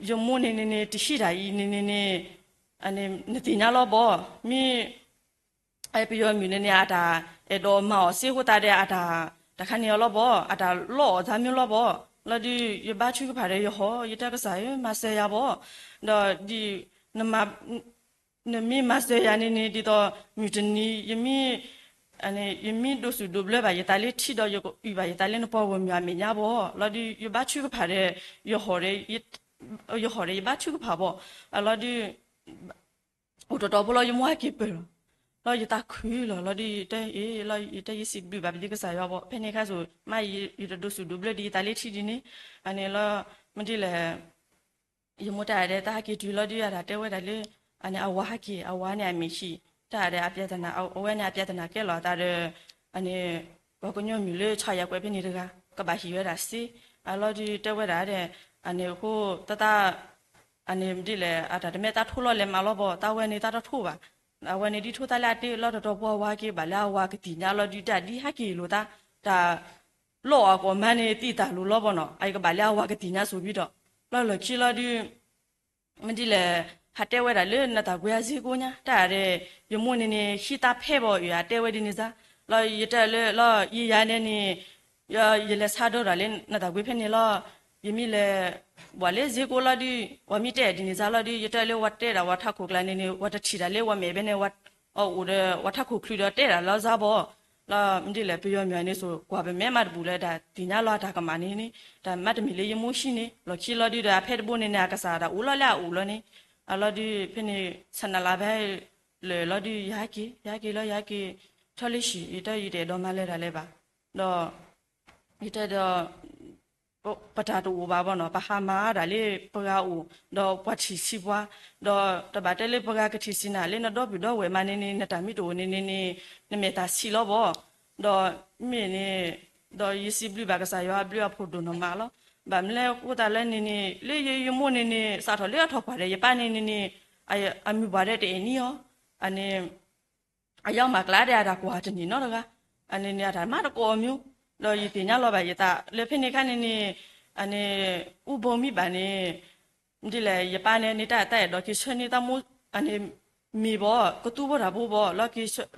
ယမိၢ်န့ၣ်န့ၣ်န့ၣ် တဟံးတၢ်အံၤန့ၣ်န့ၣ်န့ၣ် နသ့ၣ်ညါလီၤဘီ မ့ၢ် ပယီၤမုၣ်န့ၣ်န့ၣ် အတၢ်အဲၣ်ဒိးမၤအီၤစ့အဃိသတးဒီး အတၢ် တၢ်ခါန့ၣ်အီၤလီၤဘီ အတၢ်လီအီၣ်သးမ့ၢ်လီၤဘီ လီၤဒုး ယဘါထုကဖၣ်ဒီးယဟီၣ် ယတဲကစၢ်ဧၢ မၤစၢၤယၤဘီ ဒီးဒ် နမ့ၢ်မၤစၢၤယၤန့ၣ်န့ၣ် ဒ်သိးမုၢ်တနံၤ ယမ့ၢ် ယမ့ၢ်ဒိးစူၣ်ဒိးဘျၢဘၣ်ယသးလၢထံဒီး ယကအုၣ်ဘၣ်ယသးလၢနပှၤဂီၢ်မုၢ်အမဲာ်ညါဘီ လီၤဒုး ယဘါထုကဖၣ်ဒီး ယဟီၣ်ဒီး ယဟီၣ်ဒီး ယဘါထုကဖၣ်ဘီ အလီၤဒုး အိၣ်တတီၤဖိလီၤ ယမိၢ်ဟဲက့ၤပၢၢ်လီၤ လီၤယသးခုလီၤ လီၤဒုး ယတဲအ့ၣ် လီၤယတဲယစံးဘျုးဘၣ်ပဒံကစၢ်ယွၤဘီ ဖဲန့ၣ်အခါစိၤ မ့ၢ်ယတဒိးစူၣ်ဒိးဘျၢဒံးယသးလၢထံဒ်န့ၣ် အန့ၣ်လီၤ မ့ၢ်ဒ်လဲၣ် ယမိၢ်တၢ်ဒီး တၢ်ဟဲက့ၤတုၤလီၤဒုး အတၢ်တဲဝဲဒၣ်လၢ အန့ၣ်အဝၤဟဲက့ၤ အဝၤန့ၣ်အမ့ၢ်ဟံၣ် တၢ်ဒီးအပြဿနာ အဝဲန့ၣ်အပြဿနာကဲလီၤအသးဒီး အန့ၣ် ပှၤကညီမုၣ်လၢဆီယၤကွဲးဖဲန့ၣ်တဂၤ ကဘၣ်ဟံးဝဲဒၣ်စ့ အလီၤဒုးတဲဝဲဒၣ်ဒီး အန့ၣ်အဃိ တၢ်တၢ် အန့ၣ်မ့ၢ်ဒ်လဲၣ် အတၢ်တမ့ၢ်တၢ်ထိၣ်လီၤလဲၤမးလီၤဘၣ်, တၢ်ဝဲန့ၣ်တၢ်တထိၣ်ဘၣ်. အဝဲန့ၣ်ဒ်ထိၣ်တၢ်လၢအတ့လီၤတတီၤပှၤဝါက့ၤ ဘၣ်လၢအဝၤကသ့ၣ်ညါလီၤဒုး တၢ်ဒ်ဟဲက့ၤလိာ်သး တၢ်လီၢ်အကိးမါန့ၣ်သံတၢ်လိၤလီၤဘၣ်နီၤ, အကဘၣ်လၢအဝၤကသ့ၣ်ညါစိၤဘံဒီး လီၢ်လီၢ်ခံလီၤဒုး မ့ၢ်ဒ်လဲၣ် ဟးတဲဝဲဒၣ်လၢနတၢ်ကွဲအစ့ကိညါ တၢ်ဒီး ယမိၢ်န့ၣ်န့ၣ် ဟံးတၢ်ဖဲဘၣ်အံၤ အတဲဝဲဒ်န့ၣ်စါ, လီၤယတဲလၢ လီၤယယၤန့ၣ်န့ၣ် ယလဲၤဆါဒီးဒၣ်လၢနတၢ်ကွဲဖဲန့ၣ်လီၤ. ယမ့ၢ်လဲၤ ဘၣ်လၢစ့ကိလီၤဒုး ဝၤမ့ၢ်တဲဒ်န့ၣ်စါလီၤဒုး ယတဲလၢဝၤတဲဒၣ်ဝၤထးခိၣ်ကျါန့ၣ်န့ၣ် ဝၤတထံၣ်ဒၣ်လၢဝၤမဲာ်ဘဲန့ၣ် အအိၣ်ဒီးဝၤထးခိၣ်ချုးဒီးတဲဒၣ်လီၤစါဘၣ် လီၤမ့ၢ်ဒ်လဲၣ် ပယီၤမုၢ်န့ၣ်စိၤ ကွၢ်ပမဲာ်မးတဘူၣ်လၢတၢ်သ့ၣ်ညါလီၤအတၢ်ကမၣ်န့ၣ်န့ၣ် တၢ်မၤတမ့ၢ်လၢယမိၢ်ဟံးန့ၣ် လီၢ်ခံလီၤဒုးဒီးအဖဲတဘိန့ၣ်န့ၣ် အကစၢ်ဒၣ်အိၣ်လီၤလၢအအိၣ်လီၤန့ၣ် အလီၤဒုး ဖဲန့ၣ် ဆနလါဘဲ လၢာ်လီၤဒုး ယဟဲက့ၤ ယဟဲက့ၤလီၤ ယဟဲက့ၤ ထီၣ်လၢဟံၣ် ယတဲယတအဲၣ်ဒိးမၤလၢတၢ်လၢၤဘၣ် ဒီး ယတဲဒီး ပတၢ်တအိၣ်ဘၣ်ဘၣ်နီၤ ပဟးမၤဒၣ်လၢပှၤအိၣ် ဒီးပှၤထံၣ်ဆံးပှၤ ဒီးတဘၣ်တဲလၢပှၤကထံၣ်ဆံးနၤ လၢနဒီပုၢ်ဒီဝဲၢ်မးန့ၣ်န့ၣ် နတၢ်မ့ၢ်တအိၣ်န့ၣ်န့ၣ်န့ၣ် နမဲာ်တၢ်ဆံးလီၤဘၣ် ဒီးမ့ၢ်န့ၣ် ဒီးယစံးဘျုးဘၣ်ကစၢ်ယွၤအဘျုးအဖှိၣ်ဒိၣ်နီၢ်မးလီၤ. ဘၣ်မနုၤလဲၣ်အဃိသတးလၢန့ၣ်န့ၣ် လၢယမိၢ်န့ၣ်န့ၣ် စးထီၣ်လၢအထီၣ်ပှၢ်ဒီး ယပၢ်န့ၣ်န့ၣ်န့ၣ် အမုၢ်ပှၢ်ဒီးတအဲၣ်နံၣ်အီၤ အန့ၣ် အယီမၤကျါဒီးအတၢ်ကွၢ်တန့ၢ်နီတဂၤ အန့ၣ်န့ၣ် အတၢ်မၤတကိးအီၤမ့ၢ် ဒီးယသ့ၣ်ညါလီၤဘၣ်ယသး လၢဖဲန့ၣ်ခါန့ၣ်န့ၣ် အန့ၣ် အူဘိမ့ၢ်ဘၣ်န့ၣ် ဒ်လဲၣ် ယပၢ်န့ၣ်န့ၣ် တၢ်တၢ်အဲၣ်ဒိးက့ၤဆှၢန့ၢ်တၢ်မိၢ် အန့ၣ် မ့ၢ်ဘၣ် ကသူဖိတၢ်ဖိဘၣ် လီ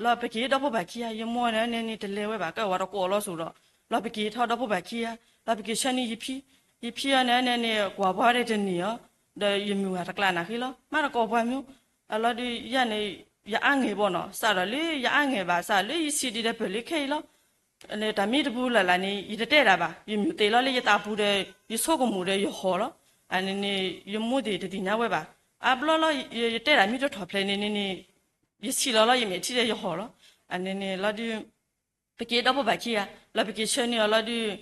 ၤပက့ၤဒီဖိပၢ်ခံဂၤ ယမိၢ်န့ၣ်န့ၣ် တလဲၤဝဲဘၣ် ကဲဝဲတကိးလီၤစိၤဒီး လီၤပက့ၤထီၣ်ဒီဖိပၢ်ခံဂၤ လီၤပက့ၤဆှၢန့ၢ်ယဖံ ယဖံအီၤန့ၣ်န့ၣ်န့ၣ် ကွၢ်ပှၤဒီးတန့ၢ်အီၤ ဒီးယမုၢ်ဂၤတကျါနၤဃ့လီၤ မၤတကိးပှၤမ့ၢ် အလီၤဒုးယၤန့ၣ် ယအါငဲၤဘၣ်နီၤ စးထီၣ်လၢယအါငဲၤဘၣ် စးလၢယဆံးဒံးဒီးပၢၢ်လၢခဲအံၤလီၤ တၢ်မ့ၢ်တပူၤလၢ်လၢ်န့ၣ် ယတတဲဒၣ်ဘၣ် ယမ့ၢ်သ့ၣ်လီၤလၢယသးပူၤဒီး ယဆိကမိၣ်ဒီးယဟီၣ်လီၤ အန့ၣ်န့ၣ် ယမိၢ်သ့ၣ်တသ့ၣ်ညါဝဲဘၣ် အါဘျီလီၤ ယတဲဒၣ်မ့ၢ်တထီၣ်ဖျဲးန့ၣ်န့ၣ်န့ၣ် ယဆံးလီၤလီၤ ယမဲာ်ထံဒီးယဟီၣ်လီၤ အန့ၣ်န့ၣ်လီၤဒုး ပက့ၤဒီဖိပၢ်ခံဂၤ လီၤပက့ၤဆှၢန့ၢ်အီၤလီၤဒုး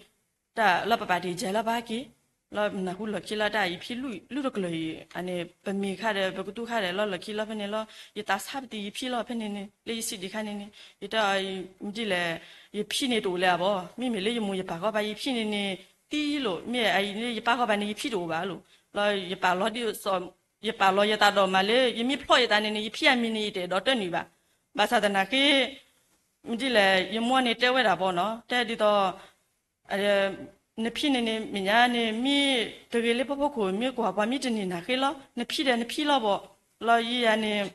တၢ်လီၤပပာ်တ့ၢ်ကဲလီၤပဟဲက့ၤ လီၤနၢ်ဟူလီၢ်ခံလီၤတၢ်ယဖံလုၢ်တကလၢၤအံၤ အန့ၣ် ပမ့ၢ်ခါဒီး ပကတူၢ်ခါဒီး လီၤလီၢ်ခံလီၤဖဲန့ၣ်လီၤ ယသးဆါပသံးယဖံလီၤဖဲန့ၣ်န့ၣ် လၢယဆံးဒံးခါန့ၣ်န့ၣ် ယတဲ မ့ၢ်ဒ်လဲၣ် ယဖံန့ၣ်တအိၣ်လၢၤဘၣ် မ့မ့ၢ်လၢယမိၢ်ယပၢ်ခီဘၣ် ယဖံန့ၣ်န့ၣ် သံလီၤ မ့ၢ်အံၤလၢယပၢ်ခီဘၣ်န့ၣ် ယဖံတအိၣ်ဘၣ်လီၤ လီၤယပာ်လီၤဒ်သိး ယပာ်လီၤယသးဒီးမးလၢ ယမ့ၢ်ဖျီယသးန့ၣ်န့ၣ် ယဖံအမံၤန့ၣ် ယတအဲၣ်ဒိးတၢနုာ်ဘၣ် ဘၣ်ဆၣ်သနာ်က့ မ့ၢ်ဒ်လဲၣ် ယမိၢ်န့ၣ်တဲဝဲဒၣ်ဘၣ်နီၤ တဲဒ်သိး နဖံန့ၣ်န့ၣ် မဲာ်ညါန့ၣ် မ့ၢ်တဂ့ၤလၢဖီခိၣ် မ့ၢ်ကွၢ်ပှၤမ့ၢ်တန့ၢ်နၤဃ့လီၤ နဖံဒီးနဖံလီၤဘၣ် လီၤယၤန့ၣ်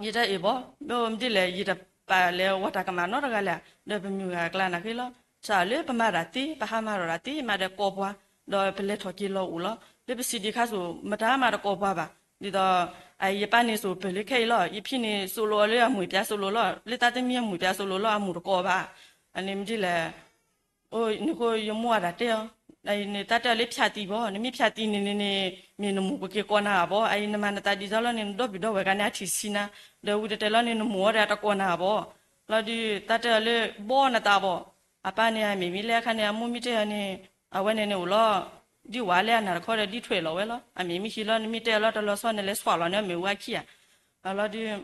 ယတအဲၣ်ဘၣ် မ့ၢ်ဒ်လဲၣ် ယတပာ်လဲၤဝဲတၢ်ကမၣ်နီတဂၤလဲၣ် ဒီးပမုၢ်ဂၤအကျါနၤဃ့လီၤ စးလၢပမၤတၢ်သ့ ပဟးမၤထီၣ်တၢ်သ့ မၤဒီးကိးပှၤ ဒီးပလဲၤထီၣ်က့ၤလီၤအိၣ်လီၤ လၢပဆံးဒံးခါစိၤ မတၤမၤတကိးပှၤဘၣ် ဒ်သိး ယပၢ်န့ၣ်စိၤပၢၢ်လၢခဲအံၤလီၤ ယဖံန့ၣ်စိၤလိာ်အီၤလၢအမိၢ်ပၠးစိၤလိာ်လီၤ လၢသးသမံအမိၢ်ပၠးစိၤလိာ်လီၤ အမိၢ်တကိးဘၣ် အန့ၣ်မ့ၢ်ဒ်လဲၣ် အိၣ်န့ၣ်ဃိယမိၢ်အတၢ်တဲအီၤ နတၢ်တဲအီၤလၢဖၠးသံးဘၣ် နမ့ၢ်ဖၠးသံးန့ၣ်န့ၣ်န့ၣ် မ့ၢ်နမိၢ်ကက့ၤကိးနၤဘၣ် အအံၤနမၤနသးဒ်သိးလီၤန့ၣ် နဒီပုၢ်ဒီဝဲၢ်ဂၤန့ၣ် အထံၣ်ဆံးနၤ ဒီးဝံၤတတဲလီၤန့ၣ် နမိၢ်အီၤဒီးအတကိးနၤဘၣ် လီၤဒုးတၢ်တဲအီၤလၢ ဘီနသးဘၣ် အပၢ်န့ၣ် အမ့ၢ်မ့ၢ်လၢအခါန့ၣ် အမိၢ်မ့ၢ်တဲအီၤန့ၣ် အဝဲန့ၣ်န့ၣ်အိၣ်လီၤ ဒ်ဝဲလၢအနၢ်တခီဒီးဒ်ထွဲးလီၤဝဲလီၤ အမ့ၢ်မ့ၢ်ဟံးလီၤ နမ့ၢ်တဲအီၤလီၤတလီၤဆီန့ၣ် လဲၤဆွးလီၤန့ၣ် အမ့ၢ်ဝဲခံဂၤ လီၤဒုး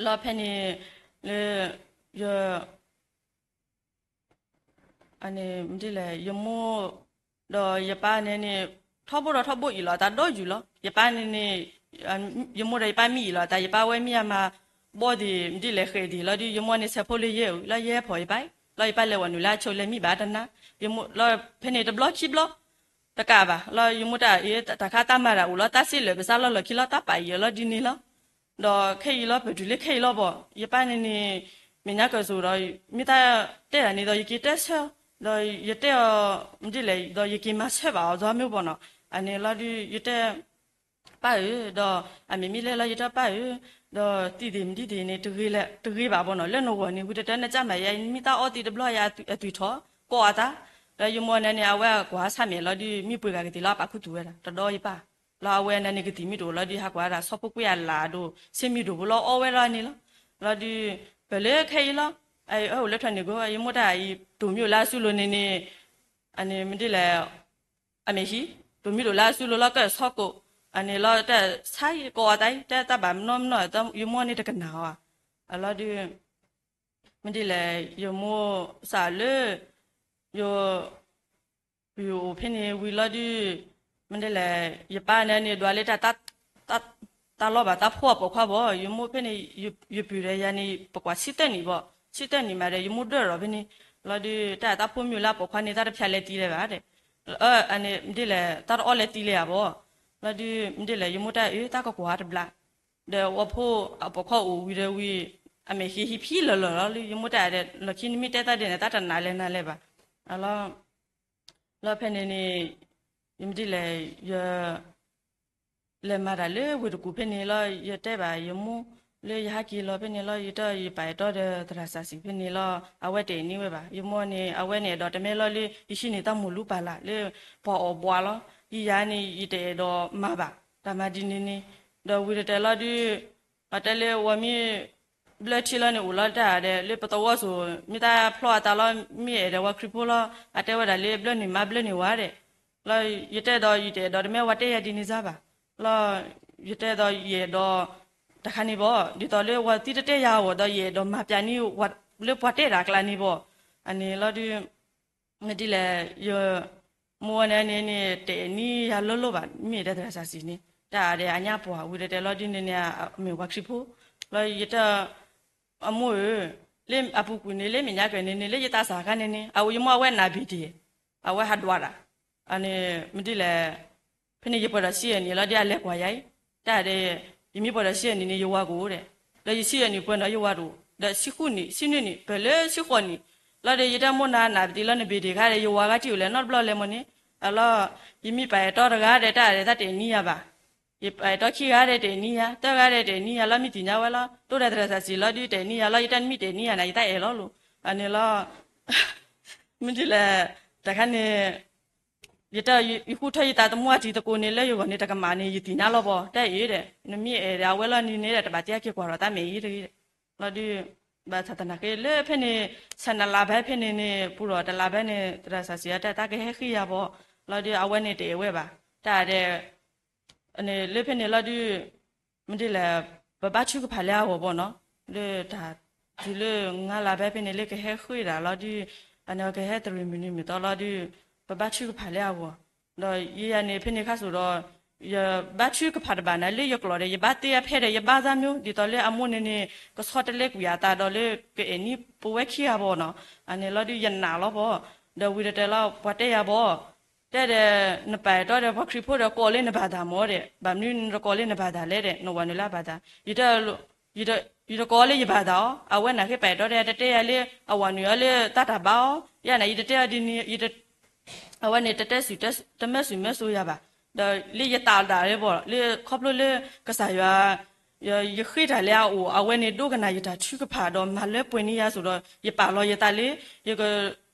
လီၤဖဲန့ၣ် လၢ ယ အန့ၣ်မ့ၢ်ဒ်လဲၣ် ယမိၢ် ဒီးယပၢ်န့ၣ်န့ၣ် ထီဘိဒီးထီဘိအံၣ်လီၤအသးဒီးယူၢ်လီၤ ယပၢ်န့ၣ်န့ၣ် ယမိၢ်ဒီးယပၢ်မ့ၢ်အံၣ်လီၤအသး ယပၢ်ဝဲမ့ၢ်အမၤ ဘီဒံးမ့ၢ်ဒ်လဲၣ်ဃဲၣ်ဒံးလီၤဒုး ယမိၢ်န့ၣ်ဆဲးဖိလၢယဲၢ်အုၣ် လီၤယဲၢ်ဖီၣ်ယပၢ် လီၤယပၢ်လဲၤဝဲနုာ်လၢအဆိးလဲၤမံဘၣ်တနၤ ယမိၢ်လီၤဖဲန့ၣ်တဘျီခံဘျီ တကးဘၣ် လီၤယမိၢ်တၢ်အံၤ တၢ်ခါတၢ်မၤတၢ်အိၣ်လီၤ တၢ်စ့လၢာ်ပစးလီၤလီၢ်ခံလီၤ တၢ်ပာ်အံၤလီၤဒ်န့ၣ်လီၤ ဒီးခဲအံၤလီၤ ပတုၤလၢခဲအံၤလီၤဘၣ် ယပၢ်န့ၣ်န့ၣ် မဲာ်ညါကၢၤစိၤဒီး မ့ၢ်တၢ်တဲတၢ်န့ၣ်ဒီး ယက့ၤတဲဆၢ ဒီးယတဲအီၤ မ့ၢ်ဒ်လဲၣ် ဒီးယက့ၤမၤဆၢဘၣ်အီၤ ဒီမ့ၢ်ဘၣ်နီၤ အန့ၣ်လီၤဒုး ယတဲ ပၢ်ဧၢ, ဒီးအမ့ၢ်မ့ၢ်လဲၤလီၤ ယတဲပၢ်ဧၢ, ဒီးသံဒံးမနုၤဒံးန့ၣ် တဂ့ၤဘၣ်ဘၣ်နီၤ, လၢနဂီၢ်န့ၣ် ဝံၤတတၢ်နကမၤယၤ မ့ၢ်တၢ်အီသံးတဘျီယၤအသွံၣ်ထီၣ် ကိးအသး, ဒီးယမိၢ်န့ၣ်န့ၣ် အဝဲကွၢ်ဆၣ်မဲာ်လီၤဒုး မ့ၢ်ပှ့ၤဂၤကသ့ၣ်လီၤ အပာ်ခူသူၣ်ဝဲဒၣ် တဒီးယပၢ်, လီၤအဝဲန့ၣ်န့ၣ် ကသံၣ်မ့ၢ်တအိၣ်လီၤဒုး ဟးကွၢ်ဒၣ်ဆီဖိကွံာ်အလၢ်ဒိၣ် ဆ့မံၤဒိၣ်ဖိလီၤ အီဝဲလီၤန့ၣ်လီၤ, လီၤဒုး ပၢၢ်လၢခဲအံၤလီၤ, အအိၣ်လၢထွဲန့ၣ်ကိး ယမိၢ်တၢ်အံၤ တိၢ်မံၤအိၣ်လၢအစုလိၤန့ၣ်န့ၣ် အန့ၣ်မ့ၢ်ဒ်လဲၣ် အမ့ၢ်ဟံး တိၢ်မံၤဒိၣ်လၢအစုလိၤလီၤ ကၢၢ်ဆီကိး, အန့ၣ်လီၤတၢ်ဆါယကိးအသး တၢ်တၢ်ဘၣ်မနီမနီ ယမိၢ်န့ၣ်တကနၣ်အီၤ, အလီၤဒုး မ့ၢ်ဒ်လဲၣ် ယမိၢ်စးလၢ ယ ပအိၣ်ဖဲန့ၣ်ဝံၤလီၤဒုး မ့ၢ်ဒ်လဲၣ်, ယပၢ်န့ၣ်န့ၣ် ဒွးလၢတၢ် တၢ်လီၢ်ဘၣ်တၢ်ဖှီၣ်အပိာ်ခွါဘၣ်, ယမိၢ်ဖဲန့ၣ် ယပုၢ်ဒီးယၤန့ၣ် ပကွၢ်ဆံသၢနံၣ်ဘၣ်, ဆံသၢနံၣ်မးဒီး ယမိၢ်ဒၢၣ်ထီၣ်ဖဲန့ၣ်, လီၤဒုး တၢ်တၢ်ဖိမုၣ်လၢအပိာ်ခွါန့ၣ် တၢ်တဖျါလဲၤသံလဲၤဘၣ်ဒီး, အန့ၣ် မ့ၢ်ဒ်လဲၣ် တၢ်တအီၣ်လဲၤသံလဲၤဧါဘၣ်, လီၤဒုး မ့ၢ်ဒ်လဲၣ် ယမိၢ်တၢ်အၢ တၢ်ကကွၢ်တဘျီ, ဒီးဝဲဖိအပိာ်ခွါအိၣ်ဝံၤဒီးဝံၤ, အမဲာ်ဟ့ဟံးဖံလၢာ်လၢာ်လီၤလၢ ယမိၢ်တၢ်ဒီး လီၢ်ခံနမ့ၢ်တဲတၢ်ဒ်န့ၣ် တၢ်တနာ်လဲၤနၤလဲၤဘၣ်, အလီၤ လီၤဖဲန့ၣ်န့ၣ်, ယမ့ၢ်ဒ်လဲၣ်, ယ လဲၤမၤတၢ်လၢဝ့ၢ်တကူၣ်ဖဲန့ၣ်လီၤ, ယတဲဘၣ်ယမိၢ်လၢယဟဲက့ၤလီၤဖဲန့ၣ်လီၤ, ယတဲယပာ်အဲၣ်တီဒီးသရၣ်စၢ်စံၣ်ဖဲန့ၣ်လီၤ, အဝဲတအဲၣ်န့ၢ်ဝဲဘၣ်, ယမိၢ်န့ၣ် အဝဲန့ၣ်အဲၣ်ဒိးတမ့ၢ်လီၤလၢ ယဟံးန့ၢ်တၢ်မိၢ်လူပၢ်လၢ်လၢ ပှၤအီၣ်ဘှးလီၤ, ယယၤန့ၣ် ယတအဲၣ်ဒိးမၤဘၣ်, တၢ်မၤဒ်န့ၣ်န့ၣ်, ဒီးဝံၤတတဲလီၤဒုး အတဲလၢဝဲမ့ၢ် ဘျၢထံလီၤန့ၣ် အိၣ်လီၤတၢ်ဒီး လၢပသဝီစိၤ မ့ၢ်တၢ်ဖျီအသးလီၤ, မ့ၢ်အဲၣ်ဒိးဝဲခရံာ်ဖိလီၤ, အတဲဝဲဒၣ်လၢဘျၢန့ၢ်မါဘျၢန့ၢ်ဝၤဒီး, လီၤယတဲဒီး ယတအဲၣ်ဒိးတမ့ၢ်ဝဲတဲယၤဒ်န့ၣ်စၢ်ဘၣ်, လီၤ ယတဲဒီးယအဲၣ်ဒိး တခါန့ၣ်ဘၣ်, ဒ်သိးလၢဝဲသံတတဲယၤအဂီၢ်ဒီး ယအဲၣ်ဒိးမၤပျးန့ၢ် လၢပှၤတဲတၢ်အကျါန့ၣ်ဘၣ်, အန့ၣ်လီၤဒုး မ့ၢ်ဒ်လဲၣ်, ယမိၢ်ဝဲန့ၣ်န့ၣ်န့ၣ် တအဲၣ်န့ၢ်ယၤလိၤလိၤဘၣ်, မ့ၢ်အဲၣ်ဒိးသရၣ်စၢ်စံၣ်န့ၣ် တၢ်ဒီးအညါပှၢ်ဝံၤဒီးတဲလီၤဒုးန့ၣ်န့ၣ် မ့ၢ်ဝဲခရံာ်ဖိ, လီၤယတဲ အမိၢ်ဧၢ, လၢအပူၤကွံာ်န့ၣ် လၢမဲာ်ညါကဲၤန့ၣ်န့ၣ် လၢယသးစၢ်အခါန့ၣ်န့ၣ် အဝဲယမိၢ်အဝဲနၢ်ဘ့ၣ်ဒ့ၣ်, အဝဲဟးဒွးတၢ်, အန့ၣ် မ့ၢ်ဒ်လဲၣ်, ဖဲန့ၣ်ယပှဲၤဒီးဆံယဲၢ်နံၣ်လီၤဒီး အလဲၤကွၢ်ယၤအံၤ, တၢ်ဒီး ယမ့ၢ်ပှဲၤဒီးဆံယဲၢ်နံၣ်န့ၣ် ယဝၤကအိၣ်ဒီး, ဒီးယဆံယဲၢ်နံၣ်ပှဲၤဒီးယဝၤတအိၣ်, ဒီးဆံဃုနံၣ် ဆံနွံနံၣ် ပၢၢ်လၢဆံဃိးနံၣ်, လီၤဒီး ယတဲမိၢ်နၤနၢ်ပတံလီၤ နဘ့ၣ်ဒ့ၣ်ခါဒီး ယဝၤဂၤထံၣ်အိၣ်လဲၣ်နီတဘျီလဲၣ်မ့ၢ်န့ၣ်, အလီၤ ယမ့ၢ်ပာ်အဲၣ်တီတဂၤဒီး တၢ်ဒီးတၢ်တအဲၣ်န့ၢ်ယၤဘၣ်, ယပာ်အဲၣ်တီခံဂၤဒီးတအဲၣ်န့ၢ်ယၤ, တဂၤဒီးတအဲၣ်န့ၢ်ယၤလီၤ မ့ၢ်သ့ၣ်ညါဝဲလီၤ, တိၢ်ဒီးသရၣ်စၢ်စံၣ်လီၤဒုးတအဲၣ်န့ၢ်ယၤလီၤ, ယတၢ်နမ့ၢ်တအဲၣ်န့ၢ်ယၤန့ၣ် ယတၢ်အဲၣ်လီၤလိၤ, အန့ၣ်လီၤ မ့ၢ်ဒ်လဲၣ်, တခါန့ၣ် ယတဲ ယဃုထၢယသးသမူအတံၤသကိးန့ၣ် လၢယဂီၢ်န့ၣ် တကမၣ်န့ၣ် ယသ့ၣ်ညါလီၤဘၣ်, တၢ်အံၤဒီး နမ့ၢ်အဲၣ်ဒီးအဝဲလီၤန့ၣ်န့ၣ်ဒီး တဘၣ်သ့ၣ်ညါက့ၤကွၢ်ထီၣ်တၢ်မဲာ်အံၤတဂ့ၤ, လီၤဒုး ဘၣ်ဆၣ်သနာ်က့ လၢဖဲန့ၣ် ဆယ်နှစ်လပိုင်းဖဲန့ၣ်န့ၣ် ပူၤဒီး တစ်လပိုင်းန့ၣ် သရၣ်စၢ်စံၣ်အတၢ် တၢ်ကဟဲဃ့ယၤဘၣ်, လီၤဒုး အဝဲန့ၣ်တအဲၣ်ဝဲဘၣ်, တၢ်ဒီး လၢဖဲန့ၣ်လီၤဒုး မ့ၢ်ဒ်လဲၣ်, ပဘါထုကဖၣ်လၢအဂီၢ်ဘၣ်နီၤ, လၢတၢ်တုၤလၢ ငါးလပိုင်းဖဲန့ၣ်လၢကဟဲဃ့တၢ်လီၤဒုး, အန့ၣ်ကဟဲတရံးမုၢ်နံၤမုၢ်သီလီၤဒုး, ပဘါထုကဖၣ်လၢအဂီၢ်, ဒီးယဲယၤန့ၣ် ဖဲန့ၣ်ခါစိဒီး ယဘါထုကဖၣ်တဘၣ်န့ၣ် လၢယကျိာ်ဒီး ယဘါသ့အဖဲဒီး ယဘါသးမ့ၢ် ဒ်သိးလၢအမိၢ်န့ၣ်န့ၣ် ကဆီတလဲကွံာ်အသးဒီးလၢ ကအဲၣ်နံၣ်ပဝဲခံဂၤဘၣ်နီၤ, အန့ၣ်လီၤဒုး ယနာ်လီၤဘၣ်, ဒီးဝံၤဒီးတဲလီၤ ပှၤတဲယၤဘၣ် တဲဒီး နပာ်အဲၣ်တီဒီး ပှၤခရံာ်ဖိဒီး ကိးလၢနဘၣ်သးမ့ၢ်ဒီး ဘၣ်မနုၤနတကိးလၢနဘၣ်သးလဲၣ်ဒီး နဝၤနုာ်လၢအဘၣ်သး, ယတဲ ယတကိးလၢယဘၣ်သးအီၤ, အဝဲနာ်က့ပာ်အဲၣ်တီဒီး တတဲယၤလၢ အဝၤနုာ်အီၤလၢတၢ်တၢ်ဘါအီၤ, ယဲန့ၣ် ယတတဲအီၤဒ်န့ၣ်, အဝဲန့ၣ် တတဲစူၢ် တမၢစူၢ်မၢစိယၤဘၣ်, ဒီးလၢယသးဒၣ်လၢဘၣ် လၢခီဖျိလၢ ကစၢ်ယွၤ ယဃ့တၢ်လၢအအိၣ် အဝဲန့ၣ်ဒိကနၣ်ယတၢ်ထုကဖၣ်ဒီးမၤလၢပှဲၤန့ၢ်ယၤစိဒီး ယပာ်လီၤယသးလၢ ယက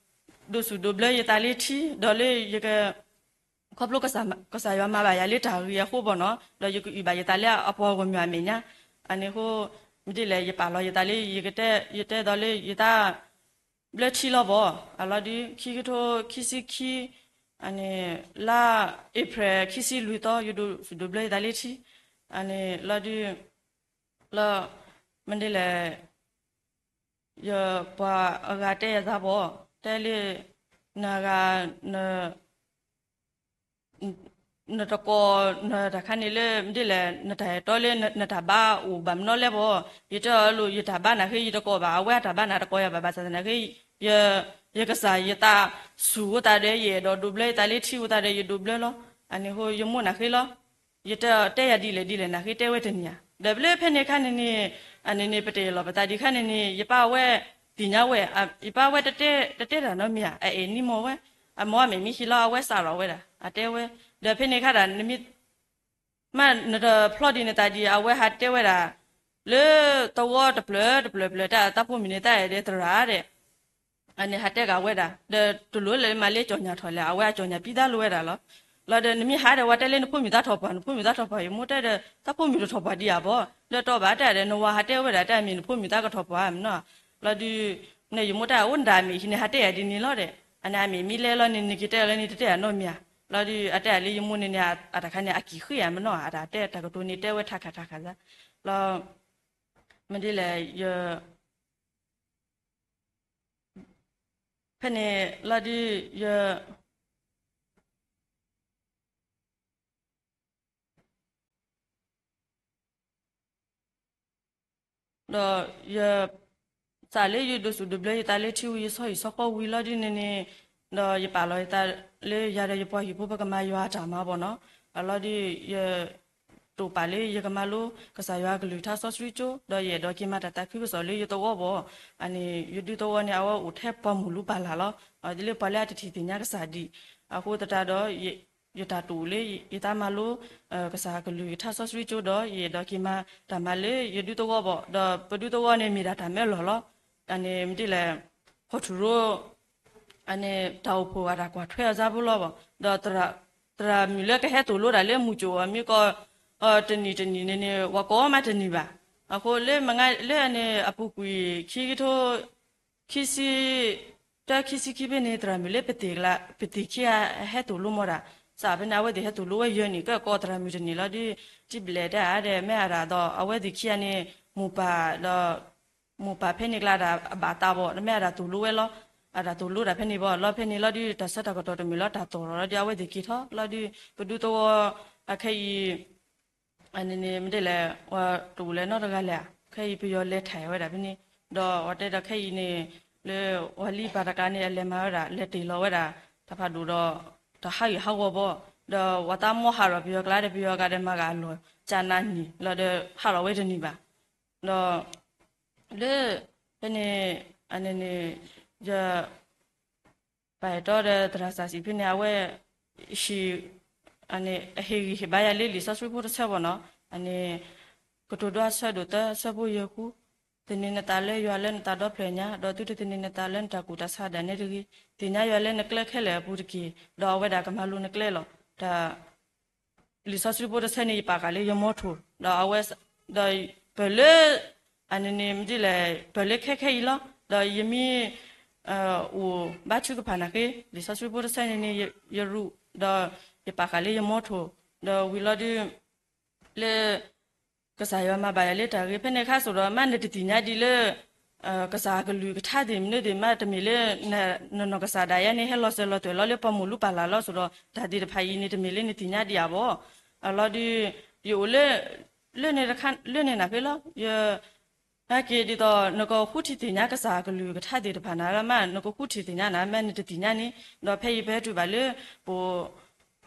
ဒိးစူၣ်ဒိးဘျၢယသးလၢထံ ဒီးလၢယက ခီဖျိ ကစၢ်ယွၤမၤဘၣ်ယၤလၢတၢ်ဂ့ၤအဃိဘၣ်နီၤ ဒီးယကအုၣ်ဘၣ်ယသးလၢအပှၤဂီၢ်မုၢ်အမဲာ်ညါ, အန့ၣ်အဃိ မ့ၢ်ဒ်လဲၣ် ယပာ်လီၤယသးလၢ ယတဲဒီးလၢယတၢ် ဘျၢထံလီၤဘၣ်, အလီၤဒုး ခံကထိခံဆံခံ အန့ၣ် လါ April ခံဆံလွံၢ်သီ ယဒိးစူၣ်ဒိးဘျၢယသးလၢထံ, အန့ၣ်လီၤဒုး လၢ မ့ၢ်ဒ်လဲၣ် ယပှၤအဂၤတဲယသးဘၣ်, တဲလၢ နဂၤ နတကိး နတၢ်ခါန့ၣ်လၢ မ့ၢ်ဒ်လဲၣ် နတၢ်အဲၣ်တီလၢ နတၢ်ဘါအိၣ်ဘၣ်မနီၤလဲၣ်ဘၣ်, ယတဲအီၤလိၤ ယတၢ်ဘါနာ်က့ ယတကိးဘၣ် အဝဲအတၢ်ဘါန့ၣ်တကိးယၤဘၣ် ဘၣ်ဆၣ်သနာ်က့ ယကစၢ်ယသးဆူၣ်အသးဒီး ယအဲၣ်ဒိးဒိးဘျၢယသးလၢထံအသးဒီး ယဒိးဘျၢလီၤ, အန့ၣ်အဃိ ယမိၢ်နာ်က့လီၤ ယတဲ တဲယၤဒ်လဲၣ်ဒ်လဲၣ်နာ်က့ တဲဝဲတန့ၢ်ဧါ, ဒီးလၢဖဲန့ၣ်အခါန့ၣ်န့ၣ် အန့ၣ်န့ၣ် ပတအဲၣ်လီၤပသးဒံးအခါန့ၣ်န့ၣ် ယပၢ်ဝဲ သ့ၣ်ညါဝဲ ယပၢ်ဝဲ တတဲတၢ်နီတမံၤဧါ, အအဲၣ်နံၣ်မီၢ်ဝဲ အမ့ၢ်မဲာ်မံဟံးလီၤ အဝဲစးထီၣ်ဝဲဒၣ် အတဲဝဲ, ဒီးဖဲန့ၣ်အခါဒၣ် နမ့ၢ် မ့ၢ်နတဖျီဒံးနသးဒံး အဝဲဟးတဲဝဲဒၣ် လၢသဝီတဖျၢၣ်တဖျၢၣ်တဖျၢၣ် တၢ်သးဖိမုၣ်န့ၣ် တၢ်အဲၣ်ဒိးသရၣ်ဒီး အန့ၣ်ဟးတဲက့ၤဝဲဒၣ် ဒီးတလိၣ်လၢမၤလၢကၠီၣ်ညၣ်ထီၣ်လဲၣ် အဝဲအကၠီၣ်ညၣ်ပံသးလိဝဲဒၣ်လီၤ. လီၤဒီးနမ့ၢ်ဟးဒီး ဝဲတဲလၢနဖိမုၣ်သးထီၣ်ပှၢ် နဖိမုၣ်သးထီၣ်ပှၢ် ယမိၢ်တဲဒီး သးဖိမုၣ်တထီၣ်ပှၢ်ဒံးဧါဘၣ်, ဒီးတီဘၣ်တဲဒီး နဝၤဟးတဲဝဲဒၣ် တၢ်မ့ၢ်နဖိမုၣ်သးကထီၣ်ပှၢ်မနီၤ, လီၤဒုး နယမိၢ်တၢ်အိၣ်နတၢ်အမဲာ်ဟံးန့ၣ် ဟးတဲယၤဒ်န့ၣ်လီၤဒီး အန့ၣ်အမဲာ်မံလဲၢ်လီၤန့ၣ် နက့ၤတဲလၢန့ၣ် တတဲယၤနီတမံၤဧါ, လီၤဒုး အတဲယၤလၢယမိၢ်န့ၣ်န့ၣ် အတၢ်ခါန့ၣ် အကံၣ်ဃ့ယၤမနီၤ အတၢ်တဲတၢ်ကတိၤန့ၣ် တဲဝဲထးခးထးခးသး လီၤ မ့ၢ်ဒ်လဲၣ် ယ ဖဲန့ၣ်လီၤဒုး ယ ဒီးယ စးလၢယဒိးစူးဒိးဘျၢယသးလၢထံဝံၤ ယဆီဟံၣ်ဆီဃီဝံၤလီၤဒ်န့ၣ်န့ၣ်, ဒီးယပာ်လီၤယသးလၢယၤဒီးယပှၤဟံၣ်ဖိ ပကမၤယွၤအတၢ်မၤဘၣ်နီၤ. အလီၢ်ဒ် ယ တိာ်ပာ်လၢယကမၤလိကစၢ်ယွၤအကလုၢ်ကထါစီဆှံကၠိ, ဒီးယအဲၣ်ဒိးက့ၤမၤတၢ်သးခုကစီၣ်လၢယသဝီဘၣ်. အန့ၣ် ယဒူသဝီန့ၣ် အဝဲအိၣ်ထဲပှၤမုၢ်လူၤပၢ်လၢ်လီၤ. ဒ်လၢပှၤလၢအတထံၣ်သ့ၣ်ညါကစၢ်ဒံး, အဃိသတးဒီး ယတၢ်တိာ်လၢယသးမၤလိ ကစၢ်ကလုၢ်ကထါစီဆှံကၠိဒီး ယအဲၣ်ဒိးက့ၤမၤတၢ်မၤလၢယဒူသဝီဘၣ်. ဒီးပဒူသဝီန့ၣ် မ့ၢ်ဒၣ်တၢ်မၢလီၢ်လီၤ. အန့ၣ်မ့ၢ်ဒ်လဲၣ်, ဟီၣ်ထူၣ်ရိ အန့ၣ် တၢ်အိၣ်ဖှိၣ်အတၢ်ကွၢ်ထွဲအီၤစၢ်ဖိလီၤဘၣ်. ဒီး သရၣ်မုၣ်လၢကဟဲသိၣ်လိတၢ်လၢမုၢ်ကၠိၣ်အီၤ မ့ၢ်ကီး တနံၣ်တနံၣ်န့ၣ်န့ၣ် ပှၤကိးမးတန့ၢ်ဘၣ်. အဃိလၢမ့ၢ်လၢအန့ၣ် အပူၤကွံာ်ခံကထိ ခံဆံတၢ ခံဆံခံဖဲန့ၣ် သရၣ်မုၣ်လၢပသ့ၣ်ခံဂၤဟဲသိၣ်လိမီၤဒၣ်. စးဖဲန့ၣ် အဝဲသ့ၣ်ဟဲသိၣ်လိဝဲယဲၢ်နံၣ် ကဲကီးသရၣ်မုၣ်တန့ၢ်လီၤဒီး တံဘျဲၣ်တဲအါဒီး မ့ၢ်အတၢ်ဒီး အဝဲသ့ၣ်ခံဂၤန့ၣ် မိၢ်ပၢ်ဒီး မိၢ်ပၢ်ဖဲန့ၣ်ကျါဒၣ်အဘၣ်သးဘၣ် မ့ၢ်အတၢ်သိၣ်လိဝဲလီၤ. အတၢ်သိၣ်လိတၢ်ဖဲန့ၣ်ဘၣ် လီၤဖဲန့ၣ်လီၤဒီး တၢ်ဆၢတၢ်ကတီၢ်တမုာ်လီၤ တၢ်တီၢ်လီၤလီၤဒီး အဝဲသ့ၣ်က့ၤထီၣ်လီၤဒီး ပဒူသဝီ အခဲအံၤ အန့ၣ်န့ၣ် မ့ၢ်ဒ်လဲၣ် ပှၤတအိၣ်လၢၤနီတဂၤလဲၣ်ဧါ. ခဲအံၤပယီၤလဲၤထၢၣ်ဝဲဒၣ်ဖဲန့ၣ်, ဒီးပှၤတဲဒီးခဲအံၤန့ၣ် လၢပှၤလံပၢ်တကျါန့ၣ် အလဲၤမၤဝဲဒၣ် လဲၤတ့ၢ်လီၤဝဲဒၣ် တၢ်ဖးဒိၣ်ဒီး တၢ်ဟးဂူာ်ဟးဂီၤဘၣ်, ဒီးပှၤသးမီဟးထီၣ်ပယီၤကျါဒီး ပယီၤကျါဒီးမၤဂ့ၤအလီၢ် ကနးနံၣ်လီၤဒီး ဟးထီၣ်ဝဲတန့ၢ်ဘၣ်. ဒီး လၢ ဖဲန့ၣ် အန့ၣ်န့ၣ် ယ ပာ်အဲၣ်တီဒီးသရၣ်စၢ်စံးဖဲန့ၣ် အဝဲ ဟံၣ် အဟ့ၣ်ဂံၢ်ဟ့ၣ်ဘါယၤလၢလံာ်စီဆှံဖိတဆၢဘၣ်နီၤ. အန့ၣ် ကတိၤဒိအဆၢဒိၣ်သၢ အဆၢဖိယဲၢ်ဃု, သန့ၤနသးလၢယွၤလၢနသးဒီဖျၢၣ်ညါ, ဒီးသုတသန့ၤနသးလၢနတၢ်ကူၣ်တၢ်ဆးဒၣ်နဲတဂ့ၤ. သ့ၣ်ညါယွၤလၢနကျဲခဲလၢာ်အပူၤတက့ၢ်, ဒီးအဝဲဒၣ်ကမၤလိၤနကျဲလီၤ. တၢ် လံာ်စီဆှံဖိတဆၢန့ၣ် ယပာ်ဃာ်လၢယမိၢ်ထိၣ်, ဒီးအဝဲ ဒီးပၢၢ်လၢ အန့ၣ်န့ၣ် မ့ၢ်ဒ်လဲၣ် ပၢၢ်လၢခဲခဲအံၤလီၤ. ဒီးယမ့ၢ် အိၣ်ဘါထုကဖၣ်နာ်က့ လံာ်စီဆှံဖိတဆၢန့ၣ်န့ၣ် ယရူး ဒီးယပာ်ဃာ်လၢယမိၢ်ထိၣ်, ဒီးဝံၤလီၤဒုး လၢ ကစၢ်ယွၤမၤဘၣ်ယၤလၢတၢ်ဂ့ၤ ဖဲန့ၣ်အခါစိဒီး မ့ၢ်နတသ့ၣ်ညါဒံးလၢ ကစၢ်ကလုၢ်ကထါသ့ၣ်မနုၤသ့ၣ် မ့ၢ်တမ့ၢ်လၢ နနီၢ်ကစၢ်ဒၣ်ယဲန့ၣ် ဟဲလီၤစၢၤလီၤသွဲၣ်လီၤလၢပှၤမိၢ်လူၤပၢ်လၢ်လီၤစိဒီး တၢ်သ့ၣ်တဖၣ်အံၤန့ၣ် တမ့ၢ်လၢနသ့ၣ်ညါဒံးဧါဘၣ်. အလီၤဒုး ယအိၣ်လၢ လၢန့ၣ်တခါ လၢန့ၣ်နာ်က့လီၤ. ယ ဟဲက့ၤဒ်သိး နကဃုထံၣ်သ့ၣ်ညါကစၢ်ကလုၢ်ကထါသ့ၣ်တဖၣ်နၤလၢမး နကဃုထံၣ်သ့ၣ်ညါနၤ မ့ၢ်နတသ့ၣ်ညါန့ၣ် ဒီးဖဲအံၤပဟဲတုၤဘၣ်လၢ ပ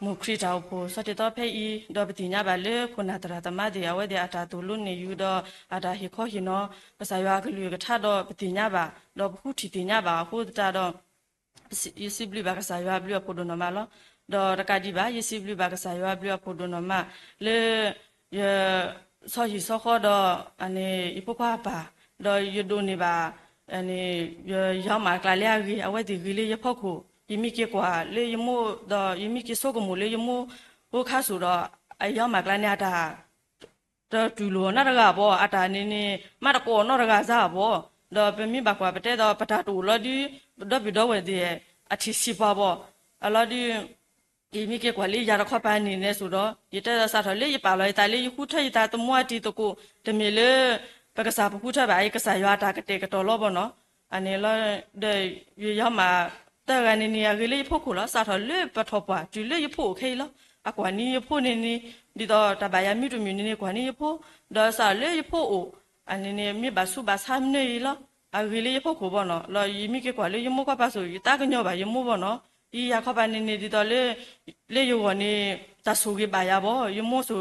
မိၢ်ခရံာ်တၢ်အိၣ်ဖှိၣ်ဆီၣ်တံၢ်သီဖဲအံၤ ဒီးပသ့ၣ်ညါဘၣ်လၢခိၣ်နၢ်သရၣ်သမါသ့ၣ် အဝဲသ့ၣ်အတၢ်သိၣ်လိန့ၢ်ယူၤဒီး အတၢ်ဟ့ၣ်ခီဟ့ၣ်နီၤ ကစၢ်ယွၤအကလုၢ်ကထါဒီးပသ့ၣ်ညါဘၣ် ဒီးပဃုထံၣ်သ့ၣ်ညါဘၣ်အဃိသတးဒီး ယစံးဘျုးဘၣ်ကစၢ်ယွၤအဘျုးအဖှိၣ်ဒိၣ်နီၢ်မးလီၤ. ဒီးတကးဒံးဘၣ် ယစံးဘျုးဘၣ်ကစၢ်ယွၤအဘျုးအဖှိၣ်ဒိၣ်နီၢ်မး လၢ ယ ဆီဟံၣ်ဆီဃီဒီး အန့ၣ် ယဖိခွါအပၢ် ဒီးယဒိးန့ၢ်ဘၣ် အန့ၣ် ယယီမးအကျါလၢအဂ့ၤ အဝဲသ့ၣ်ဂ့ၤလၢယဖီခိၣ် ယမ့ၢ်က့ၤကွၢ်လၢယမိၢ် ဒီးယမ့ၢ်က့ၤဆိကမိၣ်လၢယမိၢ်ဖိခါစိဒီး အယီမးအကျါန့ၣ် အတၢ် တတူၢ်လိာ်နီတဂၤဘၣ် အတၢ်န့ၣ်န့ၣ် မ့ၢ်တကိးနီတဂၤစၢ်ဘၣ် ဒီးပမ့ၢ်ဘၣ်ကွၢ်ပတဲဒီး ပတၢ်တအိၣ်လီၤဒုး ဒီပုၢ်ဒီဝဲၢ်သ့ၣ် အထံၣ်ဆံးပှၤဘၣ် အလီၤဒုး ယမ့ၢ်က့ၤကွၢ်လၢယၤတခီပၤန့ၣ်န့ၣ်စိဒီး ယတဲဒီးစးထီၣ်လၢယပာ်လီၤယသးလၢယဃုထၢယသးသမူအတံၤသကိး တမ့ၢ်လၢ ပကစၢ်ပဃုထၢဘၣ် ယကစၢ်ယွၤအတၢ်ကတဲာ်ကတီၤလီၤဘၣ်နီၤ အန့ၣ်လီၤ ဒီးယယီမး တဂၤန့ၣ်န့ၣ် အဂ့ၤလၢယဖီခိၣ်လီၤ စးထီၣ်လၢပထီၣ်ပှၢ် တုၤလၢယဖိအိၣ်ခဲအံၤလီၤ အကွၢ်န့ၢ်ယဖိန့ၣ်န့ၣ် ဒ်သိးတၢ်ဘၣ်ယၤမံတမံၤန့ၣ်န့ၣ် ကွၢ်န့ၢ်ယဖိ ဒီးစးထီၣ်လၢယဖိအိၣ် အန့ၣ်န့ၣ် မ့ၢ်ဘၣ်ဆူးဘၣ်ဆါမနုၤအံၤလီၤ အဂ့ၤလၢယဖီခိၣ်ဘၣ်နီၤ လီၤယမ့ၢ်က့ၤကွၢ်လၢယမိၢ်ကွၢ်ပၤစိၤ ယသးကညီၤဘၣ်ယမိၢ်ဘၣ်နီၤ ယၤခီပၤန့ၣ်န့ၣ် ဒ်သိးလၢ လၢယဂီၢ်န့ၣ် တၢ်ဆိၣ်ဂ့ၤဘၣ်ယၤဘၣ် ယမိၢ်စိၤ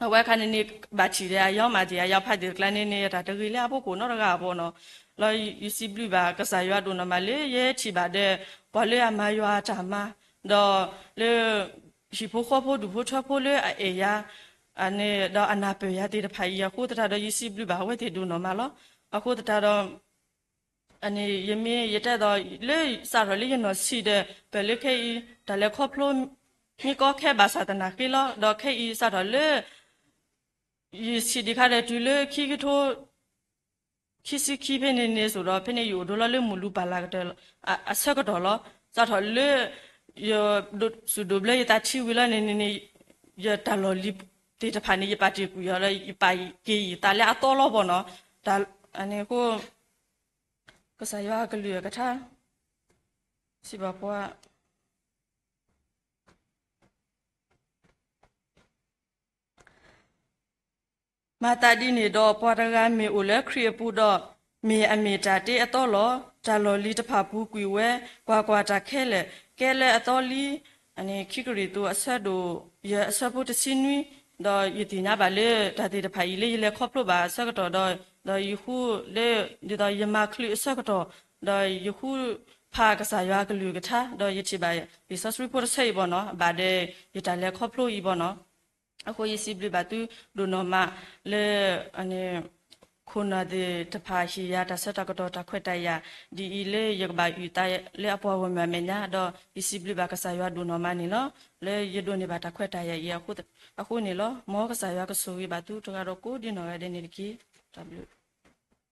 အဝဲအခါန့ၣ်န့ၣ် ဘၣ်ထံၣ်ဒီးအယီမးသ့ၣ် အယီဖးသ့ၣ်တကျါန့ၣ်န့ၣ် တၢ်တဂ့ၤလၢအဖီခိၣ်နီတဂၤဘၣ်နီၤ လီၤယစံးဘျုးဘၣ်ကစၢ်ယွၤဒိၣ်နီၢ်မးလၢယဟဲထံၣ်ဘၣ်ဒီး ပှၤလၢအမၤယွၤအတၢ်မၤ ဒီးလၢ ဟံၣ်ဖိဃီဖိဒူၣ်ဖိထၢဖိလၢအအဲၣ်ယၤ အန့ၣ်ဒီးအနၢ်ပၢၢ်ယၤသ့ၣ်တဖၣ်အံၤအဃိသတးဒီး ယစံးဘျုးဘၣ်အဝဲသ့ၣ်ဒိၣ်နီၢ်မးလီၤ အဃိသတးဒီး အန့ၣ် ယမ့ၢ်ယတဲဒီး လၢစးထီၣ်လၢယနီၢ်ဆံးဒီး ပၢၢ်လၢခဲအံၤ တၢ်လဲၤခီဖျိ မ့ၢ်ကီခဲဘၣ်ဆၣ်သနာ်က့လီၤ ဒီးခဲအံၤစးထီၣ်လၢ ယဆံးဒံးခါဒီးတုၤလၢခံကထိ ခံဆံခံဖဲန့ၣ်န့ၣ်စိဒီး ဖဲန့ၣ်ယအိၣ်ဒိလီၤလၢမုၢ်လူၤပၢ်လၢ်ကတၢၢ် အဆၢကတီၢ်လီၤ. စးထီၣ်လၢ ယဒိးစူၢ်ဒိးဘျၢယသးထံဝံၤလီၤန့ၣ်န့ၣ် ယတၢ်လီၢ်လံၤသ့ၣ်တဖၣ်န့ၣ် ယပာ်တ့ၢ်ကွံာ်အီၤဒီး ယပာ်က့ၤယသးလၢအသီလီၤဘၣ်နီၤ. အန့ၣ်အဃိ ကစၢ်ယွၤအကလုၢ်အကထါ စံးဘၣ်ပှၤ မၤသးဒ်န့ၣ်ဒီး ပှၤတဂၤမ့ၢ်အိၣ်လၢခရံာ်အပူၤဒီး, မ့ၢ်အမ့ၢ်တၢ်တ့အသီလီၤ. တၢ်လီၢ်လံၤတဖၣ်ပူၤကွံာ်ဝဲ, ကွၢ်ကွၢ်, တၢ်ခဲလၢာ်ကဲလၢအသီလံ. အန့ၣ် ခံကရံၣ်သူး အဆၢဒိၣ်ယဲၢ် အဆၢဖိတဆံနွံ, ဒီးယသ့ၣ်ညါဘၣ်လၢတၢ်သ့ၣ်တဖၣ်အံၤ လၢယလဲၤခီဖျိဘၣ်အဆၢကတီၢ်ဒီး, ဒီးယဃုလၢ, ဒ်သိးယမၤချုးအဆၢကတီၢ်, ဒီးယဃုဖးကစၢ်ယွၤအကလုၢ်ကထါ, ဒီးယထံၣ်ဘၣ်လံာ်စီဆှံဖိတဆၢအံၤဘၣ်နီၤ, ဘၣ်ဒီးယတၢ်လဲၤခီဖျိအံၤဘၣ်နီၤ. အဃိယစံးဘျုးဘၣ်သုဒိၣ်နီၢ်မး လၢ ခိၣ်နၢ်သ့ၣ်တဖၣ်ဟ့ၣ်ယၤတၢ်ဆၢတၢ်ကတီၢ် တၢ်ခွဲးတၢ်ယာ် ဒ်အံၤလၢယကဘၣ်အုၣ်သးလၢအပှၤဂီၢ်မုၢ်အမဲာ်ညါ, ဒီးယစံးဘျုးဘၣ်ကစၢ်ယွၤဒိၣ်နီၢ်မးန့ၣ်လီၤ. လၢယဒိးန့ၢ်ဘၣ်တၢ်ခွဲးတၢ်ယာ်အံၤအဃိန့ၣ်လီၤ. မ်ကစၢ်ယွၤကဆိၣ်ဂ့ၤဘၣ်သုတဂၤဒီးကိးဒံနီၢ်ဂၤဒဲးန့ၣ်တက့ၢ်. တၢ်ဘျုး